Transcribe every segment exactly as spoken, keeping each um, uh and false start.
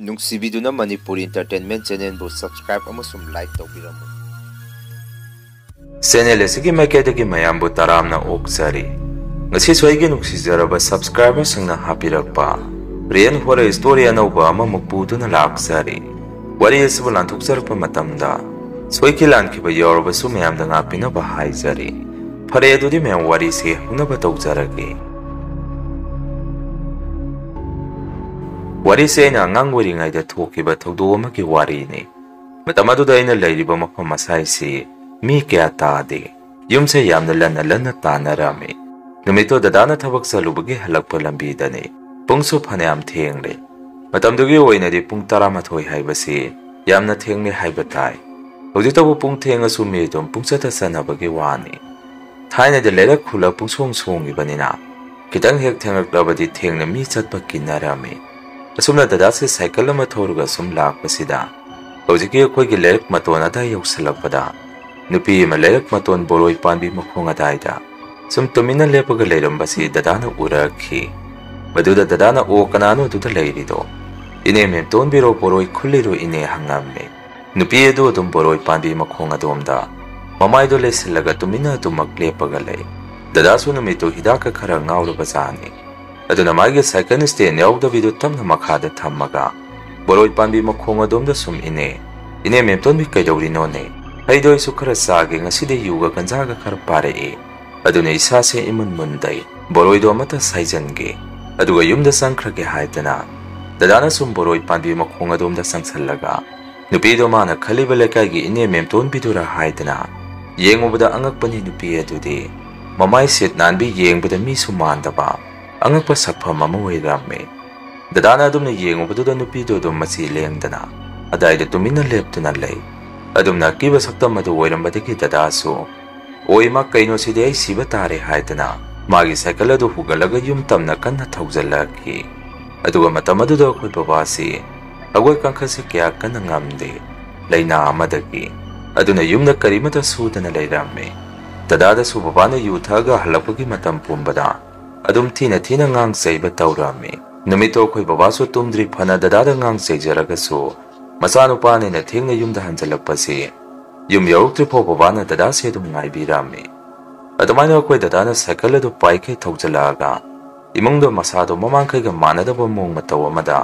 ꯅꯨꯡꯁꯤꯕꯤꯗꯨꯅ Manipur Entertainment Channelꯕꯨ subscribe ꯑꯃꯁꯨꯡ like ꯇꯧꯕꯤꯔꯝꯃꯨ꯫ Channel ꯑꯁꯤꯒꯤ ꯃꯥꯏꯀꯩꯗꯒꯤ ꯃꯌꯥꯝꯕꯨ ꯇꯔꯥꯝꯅ ꯑꯣꯛꯆꯔꯤ꯫ ꯉꯁꯤꯁꯨ ꯑꯩꯒꯤ ꯅꯨꯡꯁꯤꯖꯔꯕ subscriberꯁꯤꯡꯅ ꯍꯥꯞꯄꯤꯔꯛꯄ Real Horror Story ꯑꯅꯧꯕ ꯑꯃꯃꯨꯛ ꯄꯨꯗꯨꯅ ꯂꯥꯛꯆꯔꯤ꯫ ꯋꯥꯔꯤ ꯑꯁꯤꯕꯨ ꯂꯥꯟꯊꯣꯛꯆꯔꯛꯄ ꯃꯇꯝꯗ ꯁꯣꯏꯈꯤ ꯂꯥꯟꯈꯤꯕ ꯌꯥꯎꯔꯕꯁꯨ ꯃꯌꯥꯝꯗ ꯉꯥꯛꯄꯤꯅꯕ ꯍꯥꯏꯖꯔꯤ꯫ ꯐꯔꯦ, ꯑꯗꯨꯗꯤ ꯃꯌꯥꯝ ꯋꯥꯔꯤꯁꯤ ꯍꯧꯅꯕ ꯇꯧꯖꯔꯒꯦ꯫ ꯋꯥꯔꯤꯁꯦ ꯑꯩꯅ ꯑꯉꯥꯡ ꯑꯣꯏꯔꯤꯉꯩꯗ ꯊꯣꯛꯈꯤꯕ ꯊꯧꯗꯣꯛ ꯑꯃꯒꯤ ꯋꯥꯔꯤꯅꯤ꯫ ꯃꯇꯝ ꯑꯗꯨꯗ ꯑꯩꯅ ꯂꯩꯔꯤꯕ ꯃꯐꯝ ꯑꯁꯥꯏꯁꯤ ꯃꯤ ꯀꯌꯥ ꯇꯥꯗꯦ꯫ ꯌꯨꯝꯁꯦ ꯌꯥꯝꯅ ꯂꯟꯅ ꯂꯟꯅ ꯇꯥꯅꯔꯝꯃꯤ꯫ ꯅꯨꯃꯤꯠꯇꯣ ꯗꯗꯥꯅ ꯊꯕꯛ ꯆꯠꯂꯨꯕꯒꯤ ꯍꯜꯂꯛꯄ ꯂꯝꯕꯤꯗꯅꯤ꯫ ꯄꯨꯡꯁꯨ ꯐꯅꯌꯥꯝ ꯊꯦꯡꯂꯦ꯫ ꯃꯇꯝꯗꯨꯒꯤ ꯑꯣꯏꯅꯗꯤ ꯄꯨꯡ ꯇꯔꯥꯃꯥꯊꯣꯏ ꯍꯥꯏꯕꯁꯤ ꯌꯥꯝꯅ ꯊꯦꯡꯂꯦ ꯍꯥꯏꯕ ꯇꯥꯏ꯫ ꯍꯧꯖꯤꯛꯇꯕꯨ ꯄꯨꯡ ꯊꯦꯡꯉꯁꯨ ꯃꯤ ꯑꯗꯨꯝ ꯄꯨꯡꯆꯠꯇ ꯆꯠꯅꯕꯒꯤ ꯋꯥꯅꯤ꯫ ꯊꯥꯏꯅꯗꯤ ꯂꯩꯔꯛ ꯈꯨꯜꯂꯛ ꯄꯨꯡꯁꯣꯡ ꯁꯣꯡꯉꯤꯕꯅꯤꯅ ꯈꯤꯇꯪ ꯍꯦꯛ ꯊꯦꯡꯂꯛꯂꯕꯗꯤ ꯊꯦꯡꯅ ꯃꯤ ꯆꯠꯄ ꯀꯤꯟꯅꯔꯝꯃꯤ꯫ ꯑꯁꯨꯝꯅ ꯗꯗꯥꯁꯦ ꯁꯥꯏꯀꯜ ꯑꯃ ꯊꯧꯔꯒ ꯁꯨꯝ ꯂꯥꯛꯄꯁꯤꯗ ꯍꯧꯖꯤꯛꯀꯤ ꯑꯩꯈꯣꯏꯒꯤ ꯂꯩꯔꯛ ꯃꯇꯣꯟ ꯑꯗꯥꯏ ꯌꯧꯁꯤꯜꯂꯛꯄꯗ ꯅꯨꯄꯤ ꯑꯃ ꯂꯩꯔꯛ ꯃꯇꯣꯟ ꯕꯣꯔꯣꯏ ꯄꯥꯟꯕꯤ ꯃꯈꯣꯡ ꯑꯗꯥꯏꯗ ꯁꯨꯝ ꯇꯨꯃꯤꯟꯅ ꯂꯦꯞꯄꯒ ꯂꯩꯔꯝꯕꯁꯤ ꯗꯗꯥꯅ ꯎꯔꯛꯈꯤ꯫ ꯃꯗꯨꯗ ꯗꯗꯥꯅ, "ꯑꯣ, ꯀꯅꯥꯅꯣ ꯑꯗꯨꯗ ꯂꯩꯔꯤꯗꯣ? ꯏꯅꯦ ꯃꯦꯝꯇꯣꯟꯕꯤꯔꯣ, ꯕꯣꯔꯣꯏ ꯈꯨꯜꯂꯤꯔꯣ ꯏꯅꯦ?" ꯍꯪꯉꯝꯃꯤ꯫ ꯅꯨꯄꯤ ꯑꯗꯨ ꯑꯗꯨꯝ ꯕꯣꯔꯣꯏ ꯄꯥꯟꯕꯤ ꯃꯈꯣꯡ ꯑꯗꯣꯝꯗ ꯃꯃꯥꯏꯗꯣ ꯂꯩꯁꯤꯜꯂꯒ ꯇꯨꯃꯤꯟꯅ ꯑꯗꯨꯃꯛ ꯂꯦꯞꯄꯒ ꯂꯩ꯫ ꯗꯗꯥꯁꯨ ꯅꯨꯃꯤꯠꯇꯨ ꯍꯤꯗꯥꯛꯀ ꯈꯔ ꯉꯥꯎꯔꯕ ꯖꯥꯠꯅꯤ꯫ ꯑꯗꯨꯅ ꯃꯥꯒꯤ ꯁꯥꯏꯀꯜ stand ꯌꯥꯎꯗꯕꯤꯗꯨ ꯇꯞꯅ ꯃꯈꯥꯗ ꯊꯝꯃꯒ ꯕꯣꯔꯣꯏ ꯄꯥꯟꯕꯤ ꯃꯈꯣꯡ ꯑꯗꯣꯝꯗ ꯁꯨꯝ, "ꯏꯅꯦ, ꯏꯅꯦ ꯃꯦꯝꯇꯣꯟꯕꯤ, ꯀꯩꯗꯧꯔꯤꯅꯣꯅꯦ? ꯍꯩꯗꯣ ꯑꯩꯁꯨ ꯈꯔ ꯆꯥꯒꯦ, ꯉꯁꯤꯗꯤ ꯌꯨꯒ ꯒꯟꯖꯥꯒ ꯈꯔ ꯄꯥꯔꯛꯑꯦ꯫ ꯑꯗꯨꯅ ꯏꯁꯥꯁꯦ ꯏꯃꯨꯟ ꯃꯨꯟꯗꯩ꯫ ꯕꯣꯔꯣꯏꯗꯣ ꯑꯃꯠꯇ ꯁꯥꯏꯖꯟꯒꯦ꯫ ꯑꯗꯨꯒ ꯌꯨꯝꯗ ꯆꯪꯈ꯭ꯔꯒꯦ" ꯍꯥꯏꯗꯅ ꯗꯗꯥꯅ ꯁꯨꯝ ꯕꯣꯔꯣꯏ ꯄꯥꯟꯕꯤ ꯃꯈꯣꯡ ꯑꯗꯣꯝꯗ ꯆꯪꯁꯜꯂꯒ ꯅꯨꯄꯤꯗꯣ ꯃꯥꯅ ꯈꯜꯂꯤꯕ ꯂꯩꯀꯥꯏꯒꯤ ꯏꯅꯦ ꯃꯦꯝꯇꯣꯟꯕꯤꯗꯨꯔꯥ ꯍꯥꯏꯗꯅ ꯌꯦꯡꯉꯨꯕꯗ ꯑꯉꯛꯄꯅꯤ, ꯅꯨꯄꯤ ꯑꯗꯨꯗꯤ ꯃꯃꯥꯏ ꯁꯤꯠ ꯅꯥꯟꯕꯤ, ꯌꯦꯡꯕꯗ ꯃꯤꯁꯨ ꯃꯥꯟꯗꯕ ꯑꯉꯛꯄ ꯁꯛꯐꯝ ꯑꯃ ꯑꯣꯏꯔꯝꯃꯤ꯫ ꯗꯗꯥꯅ ꯑꯗꯨꯝꯅ ꯌꯦꯡꯉꯨꯕꯗꯨꯗ ꯅꯨꯄꯤꯗꯨ ꯑꯗꯨꯝ ꯃꯆꯤ ꯂꯦꯡꯗꯅ ꯑꯗꯥꯏꯗ ꯇꯨꯃꯤꯟꯅ ꯂꯦꯞꯇꯨꯅ ꯂꯩ꯫ ꯑꯗꯨꯝꯅ ꯑꯀꯤꯕ ꯁꯛꯇꯝ ꯑꯗꯨ ꯑꯣꯏꯔꯝꯕꯗꯒꯤ ꯗꯗꯥꯁꯨ, "ꯑꯣꯏꯃ, ꯀꯩꯅꯣ ꯁꯤꯗꯤ, ꯑꯩ ꯁꯤꯕ ꯇꯥꯔꯦ" ꯍꯥꯏꯗꯅ ꯃꯥꯒꯤ ꯁꯥꯏꯀꯜ ꯑꯗꯨ ꯍꯨꯒꯠꯂꯒ ꯌꯨꯝ ꯇꯝꯅ ꯀꯟꯅ ꯊꯧꯖꯜꯂꯛꯈꯤ꯫ ꯑꯗꯨꯒ ꯃꯇꯝ ꯑꯗꯨꯗ ꯑꯩꯈꯣꯏ ꯕꯕꯥꯁꯤ ꯁꯒꯣꯜ ꯀꯥꯡꯈꯠꯁꯤ ꯀꯌꯥ ꯀꯟꯅ ꯉꯝꯗꯦ, ꯂꯥꯏꯅꯥ ꯑꯃꯗꯒꯤ꯫ ꯑꯗꯨꯅ ꯌꯨꯝꯗ ꯀꯔꯤꯃꯠꯇ ꯁꯨꯗꯅ ꯂꯩꯔꯝꯃꯤ꯫ ꯗꯗꯥꯗꯁꯨ ꯕꯕꯥꯅ ꯌꯨ ꯊꯛꯑꯒ ꯍꯜꯂꯛꯄꯒꯤ ꯃꯇꯝ ꯄꯨꯝꯕꯗ ꯑꯗꯨꯝ ꯊꯤꯅ ꯊꯤꯅ ꯉꯥꯡ ꯆꯩꯕ ꯇꯧꯔꯝꯃꯤ꯫ ꯅꯨꯃꯤꯠꯇꯣ ꯑꯩꯈꯣꯏ ꯕꯕꯥꯁꯨ ꯇꯨꯝꯗ꯭ꯔꯤ ꯐꯅ ꯗꯗꯥꯗ ꯉꯥꯡ ꯆꯩꯖꯔꯒꯁꯨ, ꯃꯆꯥꯅꯨꯄꯥꯅꯦꯅ ꯊꯦꯡꯅ ꯌꯨꯝꯗ ꯍꯟꯖꯜꯂꯛꯄꯁꯤ ꯌꯨꯝ ꯌꯧꯔꯛꯇ꯭ꯔꯤꯐꯥꯎ ꯕꯕꯥꯅ ꯗꯗꯥꯁꯦ ꯑꯗꯨꯝ ꯉꯥꯏꯕꯤꯔꯝꯃꯤ꯫ ꯑꯗꯨꯃꯥꯏꯅ ꯑꯩꯈꯣꯏ ꯗꯗꯥꯅ ꯁꯥꯏꯀꯜ ꯑꯗꯨ ꯄꯥꯏꯈꯩ ꯊꯧꯖꯤꯜꯂꯛꯑꯒ ꯏꯃꯨꯡꯗ ꯃꯁꯥꯗꯣ ꯃꯃꯥꯡꯈꯩꯒ ꯃꯥꯟꯅꯗꯕ ꯃꯑꯣꯡ ꯃꯇꯧ ꯑꯃꯗ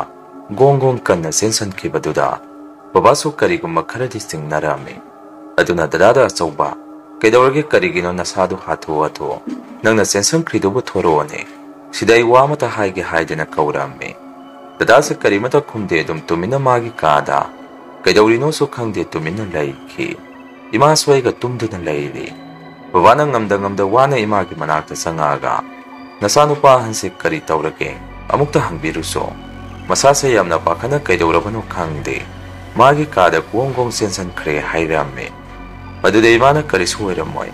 ꯒꯣꯡ ꯒꯣꯡ ꯀꯟꯅ ꯆꯦꯟꯁꯤꯟꯈꯤꯕꯗꯨꯗ ꯕꯕꯥꯁꯨ ꯀꯔꯤꯒꯨꯝꯕ ꯈꯔꯗꯤ ꯆꯤꯡꯅꯔꯝꯃꯤ꯫ ꯑꯗꯨꯅ ꯗꯗꯥꯗ ꯑꯆꯧꯕ, "ꯀꯩꯗꯧꯔꯒꯦ? ꯀꯔꯤꯒꯤꯅꯣ ꯅꯁꯥꯗꯨ ꯍꯥꯊꯨ ꯍꯥꯊꯨ? ꯅꯪꯅ ꯆꯦꯟꯁꯤꯟꯈ꯭ꯔꯤꯗꯨꯕꯨ ꯊꯣꯔꯛꯑꯣꯅꯦ꯫ ꯁꯤꯗ ꯑꯩ ꯋꯥ ꯑꯃꯇ ꯍꯥꯏꯒꯦ" ꯍꯥꯏꯗꯅ ꯀꯧꯔꯝꯃꯤ꯫ ꯗꯗꯥꯁꯦ ꯀꯔꯤꯃꯇ ꯈꯨꯝꯗꯦ, ꯑꯗꯨꯝ ꯇꯨꯃꯤꯟꯅ ꯃꯥꯒꯤ ꯀꯥꯗ ꯀꯩꯗꯧꯔꯤꯅꯣꯁꯨ ꯈꯪꯗꯦ ꯇꯨꯃꯤꯟꯅ ꯂꯩꯈꯤ꯫ ꯏꯃꯥꯁꯨ ꯑꯩꯒ ꯇꯨꯝꯗꯨꯅ ꯂꯩꯔꯤ꯫ ꯕꯕꯥꯅ ꯉꯝꯗ ꯉꯝꯗ ꯋꯥꯅ ꯏꯃꯥꯒꯤ ꯃꯅꯥꯛꯇ ꯆꯪꯉꯛꯑꯒ, "ꯅꯆꯥꯅꯨꯄꯥ ꯑꯍꯟꯁꯦ ꯀꯔꯤ ꯇꯧꯔꯒꯦ? ꯑꯃꯨꯛꯇ ꯍꯪꯕꯤꯔꯨꯁꯣ꯫ ꯃꯁꯥꯁꯦ ꯌꯥꯝꯅ ꯄꯥꯈꯠꯅ ꯀꯩꯗꯧꯔꯕꯅꯣ ꯈꯪꯗꯦ꯫ ꯃꯥꯒꯤ ꯀꯥꯗ ꯒꯣꯡ ꯒꯣꯡ ꯆꯦꯟꯁꯤꯟꯈ꯭ꯔꯦ" ꯍꯥꯏꯔꯝꯃꯤ꯫ ꯑꯗꯨꯗ ꯏꯃꯥꯅ, "ꯀꯔꯤꯁꯨ ꯑꯣꯏꯔꯝꯃꯣꯏ,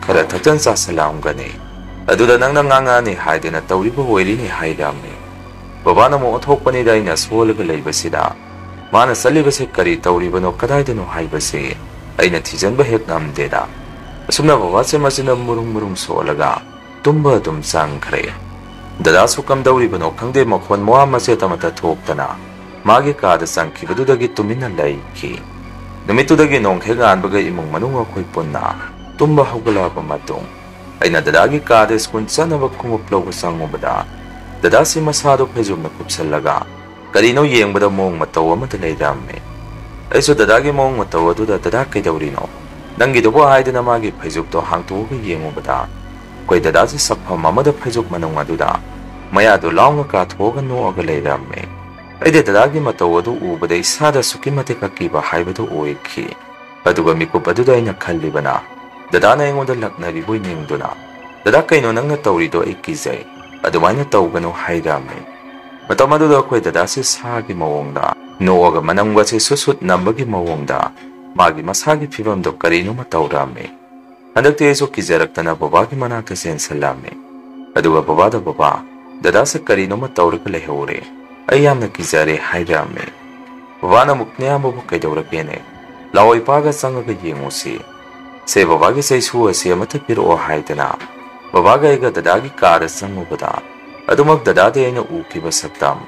ꯈꯔ ꯊꯛꯆꯟ ꯆꯥꯁꯤꯜꯂꯛꯑꯝꯒꯅꯤ꯫ ꯑꯗꯨꯗ ꯅꯪꯅ ꯉꯥꯡꯉꯛꯑꯅꯤ ꯍꯥꯏꯗꯅ ꯇꯧꯔꯤꯕ ꯑꯣꯏꯔꯤꯅꯤ" ꯍꯥꯏꯔꯝꯃꯤ꯫ ꯕꯕꯥꯅ ꯑꯃꯨꯛ ꯑꯣꯟꯊꯣꯛꯄꯅꯤꯗ, ꯑꯩꯅ ꯁꯣꯜꯂꯒ ꯂꯩꯕꯁꯤꯗ ꯃꯥꯅ ꯆꯠꯂꯤꯕꯁꯦ ꯀꯔꯤ ꯇꯧꯔꯤꯕꯅꯣ, ꯀꯗꯥꯏꯗꯅꯣ ꯍꯥꯏꯕꯁꯤ ꯑꯩꯅ ꯊꯤꯖꯤꯟꯕ ꯍꯦꯛ ꯉꯝꯗꯦꯗ꯫ ꯑꯁꯨꯝꯅ ꯕꯕꯥꯁꯦ ꯃꯆꯤꯟꯗ ꯃꯨꯔꯨꯡ ꯃꯨꯔꯨꯡ ꯁꯣꯜꯂꯒ ꯇꯨꯝꯕ ꯑꯗꯨꯝ ꯆꯪꯈ꯭ꯔꯦ꯫ ꯗꯗꯥꯁꯨ ꯀꯝꯗꯧꯔꯤꯕꯅꯣ ꯈꯪꯗꯦ, ꯃꯈꯣꯟ ꯃꯋꯥ ꯃꯆꯦꯠ ꯑꯃꯠꯇ ꯊꯣꯛꯇꯅ ꯃꯥꯒꯤ ꯀꯥꯗ ꯆꯪꯈꯤꯕꯗꯨꯗꯒꯤ ꯇꯨꯃꯤꯟꯅ ꯂꯩꯈꯤ꯫ ꯅꯨꯃꯤꯠꯇꯨꯗꯒꯤ ꯅꯣꯡ ꯍꯦꯛ ꯉꯥꯟꯕꯒ ꯏꯃꯨꯡ ꯃꯅꯨꯡ ꯑꯩꯈꯣꯏ ꯄꯨꯟꯅ ꯇꯨꯝꯕ ꯍꯧꯒꯠꯂꯛꯑꯕ ꯃꯇꯨꯡ, ꯑꯩꯅ ꯗꯗꯥꯒꯤ ꯀꯥꯗ ꯁ꯭ꯀꯨꯜ ꯆꯠꯅꯕ ꯈꯣꯡꯎꯞ ꯂꯧꯕ ꯆꯪꯉꯨꯕꯗ, ꯗꯗꯥꯁꯤ ꯃꯁꯥꯗꯨ ꯐꯩꯖꯨꯞꯅ ꯀꯨꯞꯁꯜꯂꯒ ꯀꯔꯤꯅꯣ ꯌꯦꯡꯕꯗ ꯃꯑꯣꯡ ꯃꯇꯧ ꯑꯃꯗ ꯂꯩꯔꯝꯃꯤ꯫ ꯑꯩꯁꯨ ꯗꯗꯥꯒꯤ ꯃꯑꯣꯡ ꯃꯇꯧ ꯑꯗꯨꯗ, "ꯗꯗꯥ, ꯀꯩꯗꯧꯔꯤꯅꯣ?" "ꯅꯪꯒꯤꯗꯨꯕꯨ?" ꯍꯥꯏꯗꯨꯅ ꯃꯥꯒꯤ ꯐꯩꯖꯨꯞꯇꯣ ꯍꯥꯡꯇꯣꯛꯑꯒ ꯌꯦꯡꯉꯨꯕꯗ, ꯑꯩꯈꯣꯏ ꯗꯗꯥꯁꯤ ꯁꯛꯐꯝ ꯑꯃꯗ ꯐꯩꯖꯨꯞ ꯃꯅꯨꯡ ꯑꯗꯨꯗ ꯃꯌꯥꯗꯨ ꯂꯥꯎꯅ ꯀꯥꯊꯣꯛꯑꯒ ꯅꯣꯛꯑꯒ ꯂꯩꯔꯝꯃꯤ꯫ ꯑꯩꯗꯤ ꯗꯗꯥꯒꯤ ꯃꯇꯧ ꯑꯗꯨ ꯎꯕꯗ ꯏꯁꯥꯗ ꯑꯁꯨꯛꯀꯤ ꯃꯇꯤꯛ ꯑꯀꯤꯕ ꯍꯥꯏꯕꯗꯨ ꯑꯣꯏꯈꯤ꯫ ꯑꯗꯨꯒ ꯃꯤꯀꯨꯞ ꯑꯗꯨꯗ ꯑꯩꯅ ꯈꯜꯂꯤꯕꯅ, ꯗꯗꯥꯅ ꯑꯩꯉꯣꯟꯗ ꯂꯛꯅꯔꯤꯕꯣꯏ ꯅꯤꯡꯗꯨꯅ, "ꯗꯗꯥ, ꯀꯩꯅꯣ ꯅꯪꯅ ꯇꯧꯔꯤꯗꯣ? ꯑꯩ ꯀꯤꯖꯩ, ꯑꯗꯨꯃꯥꯏꯅ ꯇꯧꯒꯅꯨ" ꯍꯥꯏꯔꯝꯃꯤ꯫ ꯃꯇꯝ ꯑꯗꯨꯗ ꯑꯩꯈꯣꯏ ꯗꯗꯥꯁꯤ ꯁꯥꯒꯤ ꯃꯑꯣꯡꯗ ꯅꯣꯛꯑꯒ ꯃꯅꯝꯒꯁꯦ ꯁꯨꯠ ꯁꯨꯠ ꯅꯝꯕꯒꯤ ꯃꯑꯣꯡꯗ ꯃꯥꯒꯤ ꯃꯁꯥꯒꯤ ꯐꯤꯕꯝꯗꯣ ꯀꯔꯤꯅꯣꯃ ꯇꯧꯔꯝꯃꯤ꯫ ꯍꯟꯗꯛꯇꯤ ꯑꯩꯁꯨ ꯀꯤꯖꯔꯛꯇꯅ ꯕꯕꯥꯒꯤ ꯃꯅꯥꯛꯇ ꯆꯦꯟꯁꯤꯜꯂꯝꯃꯤ꯫ ꯑꯗꯨꯒ ꯕꯕꯥꯗ, "ꯕꯕꯥ, ꯗꯗꯥꯁꯦ ꯀꯔꯤꯅꯣꯃ ꯇꯧꯔꯒ ꯂꯩꯍꯧꯔꯦ, ꯑꯩ ꯌꯥꯝꯅ ꯀꯤꯖꯔꯦ" ꯍꯥꯏꯔꯝꯃꯤ꯫ ꯕꯕꯥꯅ ꯑꯃꯨꯛ, "ꯅꯌꯥꯝꯕꯕꯨ ꯀꯩꯗꯧꯔꯒꯦꯅꯦ? ꯂꯥꯛꯑꯣ, ꯏꯄꯥꯒ ꯆꯪꯉꯒ ꯌꯦꯡꯉꯨꯁꯤ꯫ ꯁꯦ, ꯕꯕꯥꯒꯤ ꯆꯩꯁꯨ ꯑꯁꯤ ꯑꯃꯠꯇ ꯄꯤꯔꯛꯑꯣ" ꯍꯥꯏꯗꯅ ꯕꯕꯥꯒ ꯑꯩꯒ ꯗꯗꯥꯒꯤ ꯀꯥꯗ ꯆꯪꯉꯨꯕꯗ, ꯑꯗꯨꯃꯛ ꯗꯗꯥꯗꯤ ꯑꯩꯅ ꯎꯈꯤꯕ ꯁꯛꯇꯝ,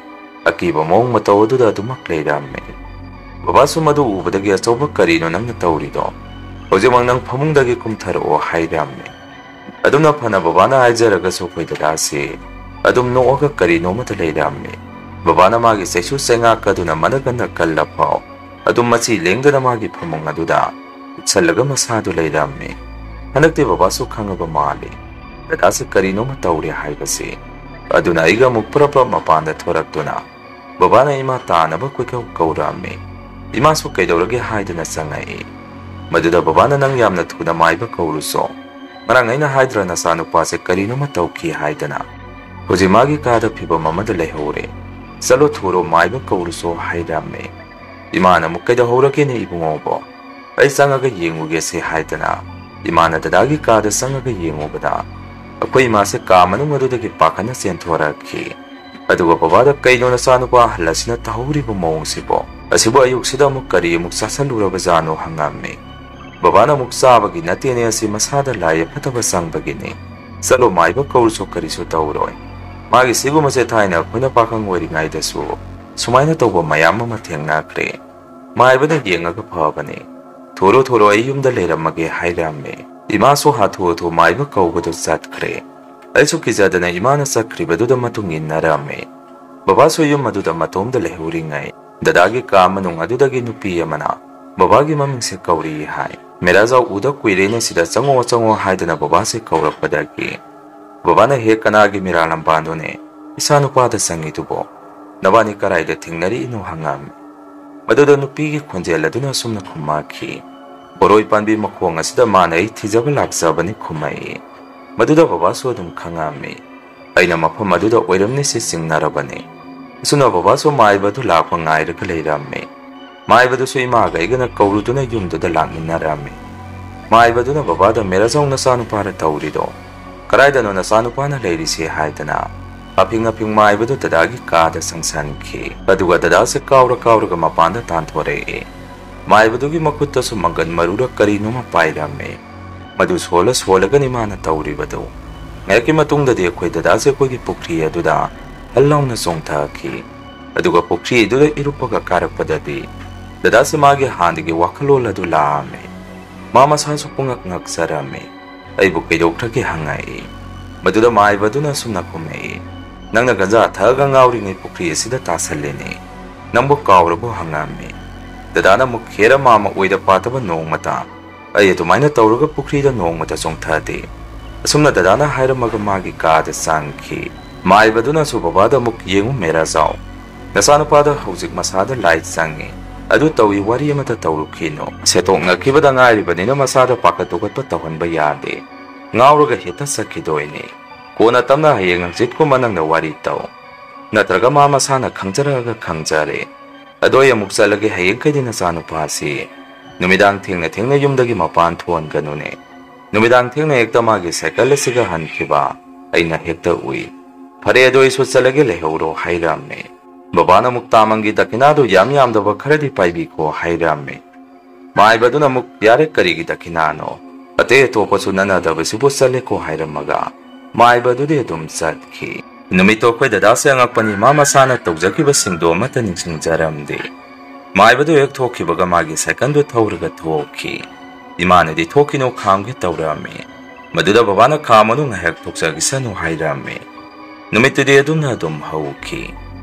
ꯑꯀꯤꯕ ꯃꯑꯣꯡ ꯃꯇꯧ ꯑꯗꯨꯗ ꯑꯗꯨꯃꯛ ꯂꯩꯔꯝꯃꯤ꯫ ꯕꯕꯥꯁꯨ ꯃꯗꯨ ꯎꯕꯗꯒꯤ, "ꯑꯆꯧꯕ ꯀꯔꯤꯅꯣ ꯅꯪꯅ ꯇꯧꯔꯤꯗꯣ? ꯍꯧꯖꯤꯛꯃꯛ ꯅꯪ ꯐꯃꯨꯡꯗꯒꯤ ꯀꯨꯝꯊꯔꯛꯑꯣ" ꯍꯥꯏꯔꯝꯃꯤ꯫ ꯑꯗꯨꯝꯅ ꯐꯅ ꯕꯕꯥꯅ ꯍꯥꯏꯖꯔꯒꯁꯨ ꯑꯩꯈꯣꯏ ꯗꯗꯥꯁꯤ ꯑꯗꯨꯝ ꯅꯣꯛꯑꯒ ꯀꯔꯤꯅꯣꯃꯗ ꯂꯩꯔꯝꯃꯤ꯫ ꯕꯕꯥꯅ ꯃꯥꯒꯤ ꯆꯩꯁꯨ ꯆꯩꯉꯥꯛꯀꯗꯨꯅ ꯃꯅꯒꯟꯅ ꯀꯜꯂ ꯐꯥꯎ ꯑꯗꯨꯝ ꯃꯆꯤ ꯂꯦꯡꯗꯅ ꯃꯥꯒꯤ ꯐꯃꯨꯡ ꯑꯗꯨꯗ ꯀꯨꯞꯁꯜꯂꯒ ꯃꯁꯥꯗꯨ ꯂꯩꯔꯝꯃꯤ꯫ ꯍꯟꯗꯛꯇꯤ ꯕꯕꯥꯁꯨ ꯈꯪꯉꯕ ꯃꯥꯜꯂꯤ꯫ ꯗꯗꯥꯁꯦ ꯀꯔꯤꯅꯣꯃ ꯇꯧꯔꯦ ꯍꯥꯏꯕꯁꯤ꯫ ꯑꯗꯨꯅ ꯑꯩꯒ ꯑꯃꯨꯛ ꯄ꯭ꯔꯞ ꯄ꯭ꯔꯞ ꯃꯄꯥꯟꯗ ꯊꯣꯔꯛꯇꯨꯅ ꯕꯕꯥꯅ ꯏꯃꯥ ꯇꯥꯅꯕ ꯀꯣꯏꯀꯧ ꯀꯧꯔꯛꯑꯝꯃꯤ꯫ ꯏꯃꯥꯁꯨ ꯀꯩꯗꯧꯔꯒꯦ ꯍꯥꯏꯗꯨꯅ ꯆꯪꯉꯛꯏ꯫ ꯃꯗꯨꯗ ꯕꯕꯥꯅ, "ꯅꯪ ꯌꯥꯝꯅ ꯊꯨꯅ ꯃꯥꯏꯕ ꯀꯧꯔꯨꯁꯣ꯫ ꯉꯔꯥꯡ ꯑꯩꯅ ꯍꯥꯏꯗ꯭ꯔꯥ ꯅꯆꯥꯅꯨꯄꯥꯁꯦ ꯀꯔꯤꯅꯣꯃ ꯇꯧꯈꯤ ꯍꯥꯏꯗꯅ? ꯍꯧꯖꯤꯛ ꯃꯥꯒꯤ ꯀꯥꯗ ꯐꯤꯕꯝ ꯑꯃꯗ ꯂꯩꯍꯧꯔꯦ꯫ ꯆꯠꯂꯣ ꯊꯨꯔꯣ ꯃꯥꯏꯕ ꯀꯧꯔꯨꯁꯣ" ꯍꯥꯏꯔꯝꯃꯤ꯫ ꯏꯃꯥꯅ ꯑꯃꯨꯛ, "ꯀꯩꯗꯧꯍꯧꯔꯒꯦꯅꯦ ꯏꯕꯨꯡꯉꯣꯕꯣ? ꯑꯩ ꯆꯪꯉꯒ ꯌꯦꯡꯉꯨꯒꯦꯁꯦ" ꯍꯥꯏꯗꯅ ꯏꯃꯥꯅ ꯗꯗꯥꯒꯤ ꯀꯥꯗ ꯆꯪꯉꯒ ꯌꯦꯡꯉꯨꯕꯗ ꯑꯩꯈꯣꯏ ꯏꯃꯥꯁꯦ ꯀꯥ ꯃꯅꯨꯡ ꯑꯗꯨꯗꯒꯤ ꯄꯥꯈꯠꯅ ꯆꯦꯟꯊꯣꯔꯛꯈꯤ꯫ ꯑꯗꯨꯒ ꯕꯕꯥꯗ, "ꯀꯩꯅꯣ ꯅꯆꯥꯅꯨꯄꯥ ꯑꯍꯜ ꯑꯁꯤꯅ ꯇꯧꯍꯧꯔꯤꯕ ꯃꯑꯣꯡꯁꯤꯕꯣ? ꯑꯁꯤꯕꯨ ꯑꯌꯨꯛꯁꯤꯗ ꯑꯃꯨꯛ ꯀꯔꯤ ꯑꯃꯨꯛ ꯆꯥꯁꯜꯂꯨꯔꯕꯖꯥꯠꯅꯣ?" ꯍꯪꯉꯝꯃꯤ꯫ ꯕꯕꯥꯅ ꯑꯃꯨꯛ, "ꯆꯥꯕꯒꯤ ꯅꯠꯇꯦꯅꯦ, ꯑꯁꯤ ꯃꯁꯥꯗ ꯂꯥꯏ ꯑꯐꯠꯇꯕ ꯆꯪꯕꯒꯤꯅꯤ꯫ ꯆꯠꯂꯣ ꯃꯥꯏꯕ ꯀꯧꯔꯨꯁꯨ ꯀꯔꯤꯁꯨ ꯇꯧꯔꯣꯏ꯫ ꯃꯥꯒꯤ ꯁꯤꯒꯨꯝꯕꯁꯦ ꯊꯥꯏꯅ ꯑꯩꯈꯣꯏꯅ ꯄꯥꯈꯪ ꯑꯣꯏꯔꯤꯉꯩꯗꯁꯨ ꯁꯨꯃꯥꯏꯅ ꯇꯧꯕ ꯃꯌꯥꯝ ꯑꯃ ꯊꯦꯡꯅꯈ꯭ꯔꯦ꯫ ꯃꯥꯏꯕꯅ ꯌꯦꯡꯉꯒ ꯐꯕꯅꯦ꯫ ꯊꯣꯔꯣ ꯊꯣꯔꯣ, ꯑꯩ ꯌꯨꯝꯗ ꯂꯩꯔꯝꯃꯒꯦ" ꯍꯥꯏꯔꯝꯃꯦ꯫ ꯏꯃꯥꯁꯨ ꯍꯥꯊꯨ ꯍꯥꯊꯨ ꯃꯥꯏꯕ ꯀꯧꯕꯗꯨ ꯆꯠꯈ꯭ꯔꯦ꯫ ꯑꯩꯁꯨ ꯀꯤꯖꯗꯅ ꯏꯃꯥꯅ ꯆꯠꯈ꯭ꯔꯤꯕꯗꯨꯗ ꯃꯇꯨꯡ ꯏꯟꯅꯔꯝꯃꯦ꯫ ꯕꯕꯥꯁꯨ ꯌꯨꯝ ꯑꯗꯨꯗ ꯃꯇꯣꯝꯗ ꯂꯩꯍꯧꯔꯤꯉꯩ ꯗꯗꯥꯒꯤ ꯀꯥ ꯃꯅꯨꯡ ꯑꯗꯨꯗꯒꯤ ꯅꯨꯄꯤ ꯑꯃꯅ ꯕꯕꯥꯒꯤ ꯃꯃꯤꯡꯁꯦ ꯀꯧꯔꯤ ꯍꯥꯏ꯫ "ꯃꯦꯔꯥꯖꯥꯎ ꯎꯗ ꯀꯨꯏꯔꯦꯅꯦ, ꯁꯤꯗ ꯆꯪꯉꯣ ꯆꯪꯉꯣ" ꯍꯥꯏꯗꯅ ꯕꯕꯥꯁꯦ ꯀꯧꯔꯛꯄꯗꯒꯤ ꯕꯕꯥꯅ, "ꯍꯦ, ꯀꯅꯥꯒꯤ ꯃꯤꯔꯥ ꯂꯝꯕꯥꯟꯗꯣꯅꯦ ꯏꯆꯥ ꯅꯨꯄꯥꯗ ꯆꯪꯉꯤꯗꯨꯕꯣ? ꯅꯕꯥꯅꯤ ꯀꯔꯥꯏꯗ ꯊꯦꯡꯅꯔꯤꯅꯣ?" ꯍꯪꯉꯝꯃꯤ꯫ ꯃꯗꯨꯗ ꯅꯨꯄꯤꯒꯤ ꯈꯣꯟꯖꯦꯜ ꯑꯗꯨꯅ ꯑꯁꯨꯝꯅ ꯈꯨꯝꯃꯛꯈꯤ, "ꯕꯣꯔꯣꯏ ꯄꯥꯟꯕꯤ ꯃꯈꯣꯡ ꯑꯁꯤꯗ ꯃꯥꯅ ꯑꯩ ꯊꯤꯖꯕ ꯂꯥꯛꯆꯕꯅꯤ" ꯈꯨꯝꯃꯛꯏ꯫ ꯃꯗꯨꯗ ꯕꯕꯥꯁꯨ ꯑꯗꯨꯝ ꯈꯪꯉꯝꯃꯤ꯫ ꯑꯩꯅ ꯃꯐꯝ ꯑꯗꯨꯗ ꯑꯣꯏꯔꯝꯅꯤꯁꯦ ꯆꯤꯡꯅꯔꯕꯅꯤ꯫ ꯑꯁꯨꯝꯅ ꯕꯕꯥꯁꯨ ꯃꯥꯏꯕ ꯑꯗꯨ ꯂꯥꯛꯄ ꯉꯥꯏꯔꯒ ꯂꯩꯔꯝꯃꯤ꯫ ꯃꯥꯏꯕꯗꯨꯁꯨ ꯏꯃꯥꯒ ꯑꯩꯒꯅ ꯀꯧꯔꯨꯗꯨꯅ ꯌꯨꯝꯗꯨꯗ ꯂꯥꯛꯃꯤꯟꯅꯔꯝꯃꯤ꯫ ꯃꯥꯏꯕꯗꯨꯅ ꯕꯕꯥꯗ, "ꯃꯦꯔꯥꯖꯧ ꯅꯆꯥꯅꯨꯄꯥꯔ ꯇꯧꯔꯤꯗꯣ? ꯀꯗꯥꯏꯗꯅꯣ ꯅꯆꯥꯅꯨꯄꯥꯅ ꯂꯩꯔꯤꯁꯦ?" ꯍꯥꯏꯗꯅ ꯑꯐꯤꯡ ꯑꯐꯤꯡ ꯃꯥꯏꯕꯗꯨ ꯗꯗꯥꯒꯤ ꯀꯥꯗ ꯆꯪꯁꯟꯈꯤ꯫ ꯑꯗꯨꯒ ꯗꯗꯥꯁꯦ ꯀꯥꯎꯔ ꯀꯥꯎꯔꯒ ꯃꯄꯥꯟꯗ ꯇꯥꯟꯊꯣꯔꯛꯑꯦ꯫ ꯃꯥꯏꯕꯗꯨꯒꯤ ꯃꯈꯨꯠꯇꯁꯨ ꯃꯪꯒꯟ ꯃꯔꯨꯔ ꯀꯔꯤꯅꯣꯃ ꯄꯥꯏꯔꯝꯃꯦ꯫ ꯃꯗꯨ ꯁꯣꯜꯂ ꯁꯣꯜꯂꯒꯅꯤ ꯃꯥꯅ ꯇꯧꯔꯤꯕꯗꯨ꯫ ꯉꯥꯏꯍꯥꯛꯀꯤ ꯃꯇꯨꯡꯗꯗꯤ ꯑꯩꯈꯣꯏ ꯗꯗꯥꯁꯦ ꯑꯩꯈꯣꯏꯒꯤ ꯄꯨꯈ꯭ꯔꯤ ꯑꯗꯨꯗ ꯍꯜ ꯂꯥꯎꯅ ꯆꯣꯡꯊꯈꯤ꯫ ꯑꯗꯨꯒ ꯄꯨꯈ꯭ꯔꯤ ꯑꯗꯨꯗ ꯏꯔꯨꯞꯄꯒ ꯀꯥꯔꯛꯄꯗꯗꯤ ꯗꯗꯥꯁꯦ ꯃꯥꯒꯤ ꯍꯥꯟꯅꯒꯤ ꯋꯥꯈꯜꯂꯣꯟ ꯑꯗꯨ ꯂꯥꯛꯑꯝꯃꯤ꯫ ꯃꯥ ꯃꯁꯥꯁꯨ ꯄꯨꯡꯉꯛ ꯉꯛꯆꯔꯝꯃꯤ꯫ ꯑꯩꯕꯨ ꯀꯩꯗꯧꯈ꯭ꯔꯒꯦ ꯍꯪꯉꯛꯏ꯫ ꯃꯗꯨꯗ ꯃꯥꯏꯕꯗꯨꯅ ꯑꯁꯨꯝꯅ ꯈꯨꯝꯃꯛꯏ, "ꯅꯪꯅ ꯒꯟꯖꯥ ꯊꯛꯑꯒ ꯉꯥꯎꯔꯤꯉꯩ ꯄꯨꯈ꯭ꯔꯤ ꯑꯁꯤꯗ ꯇꯥꯁꯜꯂꯤꯅꯦ꯫ ꯅꯪꯕꯨ ꯀꯥꯎꯔꯕꯣ?" ꯍꯪꯉꯛꯑꯝꯃꯤ꯫ ꯗꯗꯥꯅ ꯑꯃꯨꯛ ꯈꯦꯔ ꯃꯥꯃ ꯑꯣꯏꯗ ꯄꯥꯗꯕ ꯅꯣꯡꯃꯇ ꯑꯩ ꯑꯗꯨꯃꯥꯏꯅ ꯇꯧꯔꯒ ꯄꯨꯈ꯭ꯔꯤꯗ ꯅꯣꯡꯃꯇ ꯆꯣꯡꯊꯗꯦ꯫ ꯑꯁꯨꯝꯅ ꯗꯗꯥꯅ ꯍꯥꯏꯔꯝꯃꯒ ꯃꯥꯒꯤ ꯀꯥꯗ ꯆꯪꯈꯤ꯫ ꯃꯥꯏꯕꯗꯨꯅꯁꯨ ꯕꯕꯥꯗ ꯑꯃꯨꯛ, "ꯌꯦꯡꯉꯨ ꯃꯦꯔꯥꯖꯥꯎ, ꯅꯆꯥꯅꯨꯄꯥꯗ ꯍꯧꯖꯤꯛ ꯃꯁꯥꯗ ꯂꯥꯏꯠ ꯆꯪꯉꯤ꯫ ꯑꯗꯨ ꯇꯧꯏ ꯋꯥꯔꯤ ꯑꯃꯇ ꯇꯧꯔꯨꯈꯤꯅꯨ꯫ ꯁꯦꯇꯣꯛꯅꯈꯤꯕꯗ ꯉꯥꯏꯔꯤꯕꯅꯤꯅ ꯃꯁꯥꯗ ꯄꯥꯈꯠ ꯇꯨꯈꯠꯄ ꯇꯧꯍꯟꯕ ꯌꯥꯗꯦ꯫ ꯉꯥꯎꯔꯒ ꯍꯦꯛꯇ ꯆꯠꯈꯤꯗꯣꯏꯅꯤ꯫ ꯀꯣꯟꯅ ꯇꯞꯅ ꯍꯌꯦꯡ ꯍꯪꯆꯤꯠꯀꯨꯝꯕ ꯅꯪꯅ ꯋꯥꯔꯤ ꯇꯧ꯫ ꯅꯠꯇ꯭ꯔꯒ ꯃꯥ ꯃꯁꯥꯅ ꯈꯪꯖꯔꯛꯑꯒ ꯈꯪꯖꯔꯦ꯫ ꯑꯗꯣ ꯑꯩ ꯑꯃꯨꯛ ꯆꯠꯂꯒꯦ, ꯍꯌꯦꯡꯈꯩꯗꯤ ꯅꯆꯥꯅꯨꯄꯥꯁꯤ ꯅꯨꯃꯤꯗꯥꯡ ꯊꯦꯡꯅ ꯊꯦꯡꯅ ꯌꯨꯝꯗꯒꯤ ꯃꯄꯥꯟ ꯊꯣꯛꯍꯟꯒꯅꯨꯅꯦ꯫ ꯅꯨꯃꯤꯗꯥꯡ ꯊꯦꯡꯅ ꯍꯦꯛꯇ ꯃꯥꯒꯤ ꯁꯥꯏꯀꯜ ꯑꯁꯤꯒ ꯍꯟꯈꯤꯕ ꯑꯩꯅ ꯍꯦꯛꯇ ꯎꯏ꯫ ꯐꯔꯦ, ꯑꯗꯣ ꯑꯩꯁꯨ ꯆꯠꯂꯒꯦ, ꯂꯩꯍꯧꯔꯣ" ꯍꯥꯏꯔꯝꯃꯦ꯫ ꯕꯕꯥꯅ ꯑꯃꯨꯛ, "ꯇꯥꯃꯪꯒꯤ ꯗꯈꯤꯅꯥꯗꯨ ꯌꯥꯝ ꯌꯥꯝꯗꯕ ꯈꯔꯗꯤ ꯄꯥꯏꯕꯤꯈꯣ" ꯍꯥꯏꯔꯝꯃꯦ꯫ ꯃꯥꯏꯕꯗꯨꯅ ꯑꯃꯨꯛ, "ꯌꯥꯔꯦ, ꯀꯔꯤꯒꯤ ꯗꯈꯤꯅꯥꯅꯣ? ꯑꯇꯩ ꯑꯇꯣꯞꯄꯁꯨ ꯅꯠꯅꯗꯕꯁꯤꯕꯨ ꯆꯠꯂꯦꯀꯣ" ꯍꯥꯏꯔꯝꯃꯒ ꯃꯥꯏꯕꯗꯨꯗꯤ ꯑꯗꯨꯝ ꯆꯠꯈꯤ꯫ ꯅꯨꯃꯤꯠꯇꯣ ꯑꯩꯈꯣꯏ ꯗꯗꯥꯁꯦ ꯑꯉꯛꯄꯅꯤ, ꯃꯥ ꯃꯁꯥꯅ ꯇꯧꯖꯈꯤꯕꯁꯤꯡꯗꯣ ꯑꯃꯠꯇ ꯅꯤꯡꯁꯤꯡꯖꯔꯝꯗꯦ꯫ ꯃꯥꯏꯕꯗꯨ ꯍꯦꯛ ꯊꯣꯛꯈꯤꯕꯒ ꯃꯥꯒꯤ ꯁꯥꯏꯀꯜꯗꯨ ꯊꯧꯔꯒ ꯊꯣꯛꯈꯤ꯫ ꯏꯃꯥꯅꯗꯤ, "ꯊꯣꯛꯈꯤꯅꯣ, ꯈꯥꯝꯒꯦ" ꯇꯧꯔꯛꯑꯝꯃꯤ꯫ ꯃꯗꯨꯗ ꯕꯕꯥꯅ, "ꯈꯥꯝꯃꯅꯨ, ꯉꯥꯏꯍꯥꯛ ꯊꯣꯛꯆꯈꯤꯁꯅꯨ" ꯍꯥꯏꯔꯛꯑꯝꯃꯤ꯫ ꯅꯨꯃꯤꯠꯇꯨꯗꯤ ꯑꯗꯨꯝꯅ ꯑꯗꯨꯝ ꯍꯧꯈꯤ꯫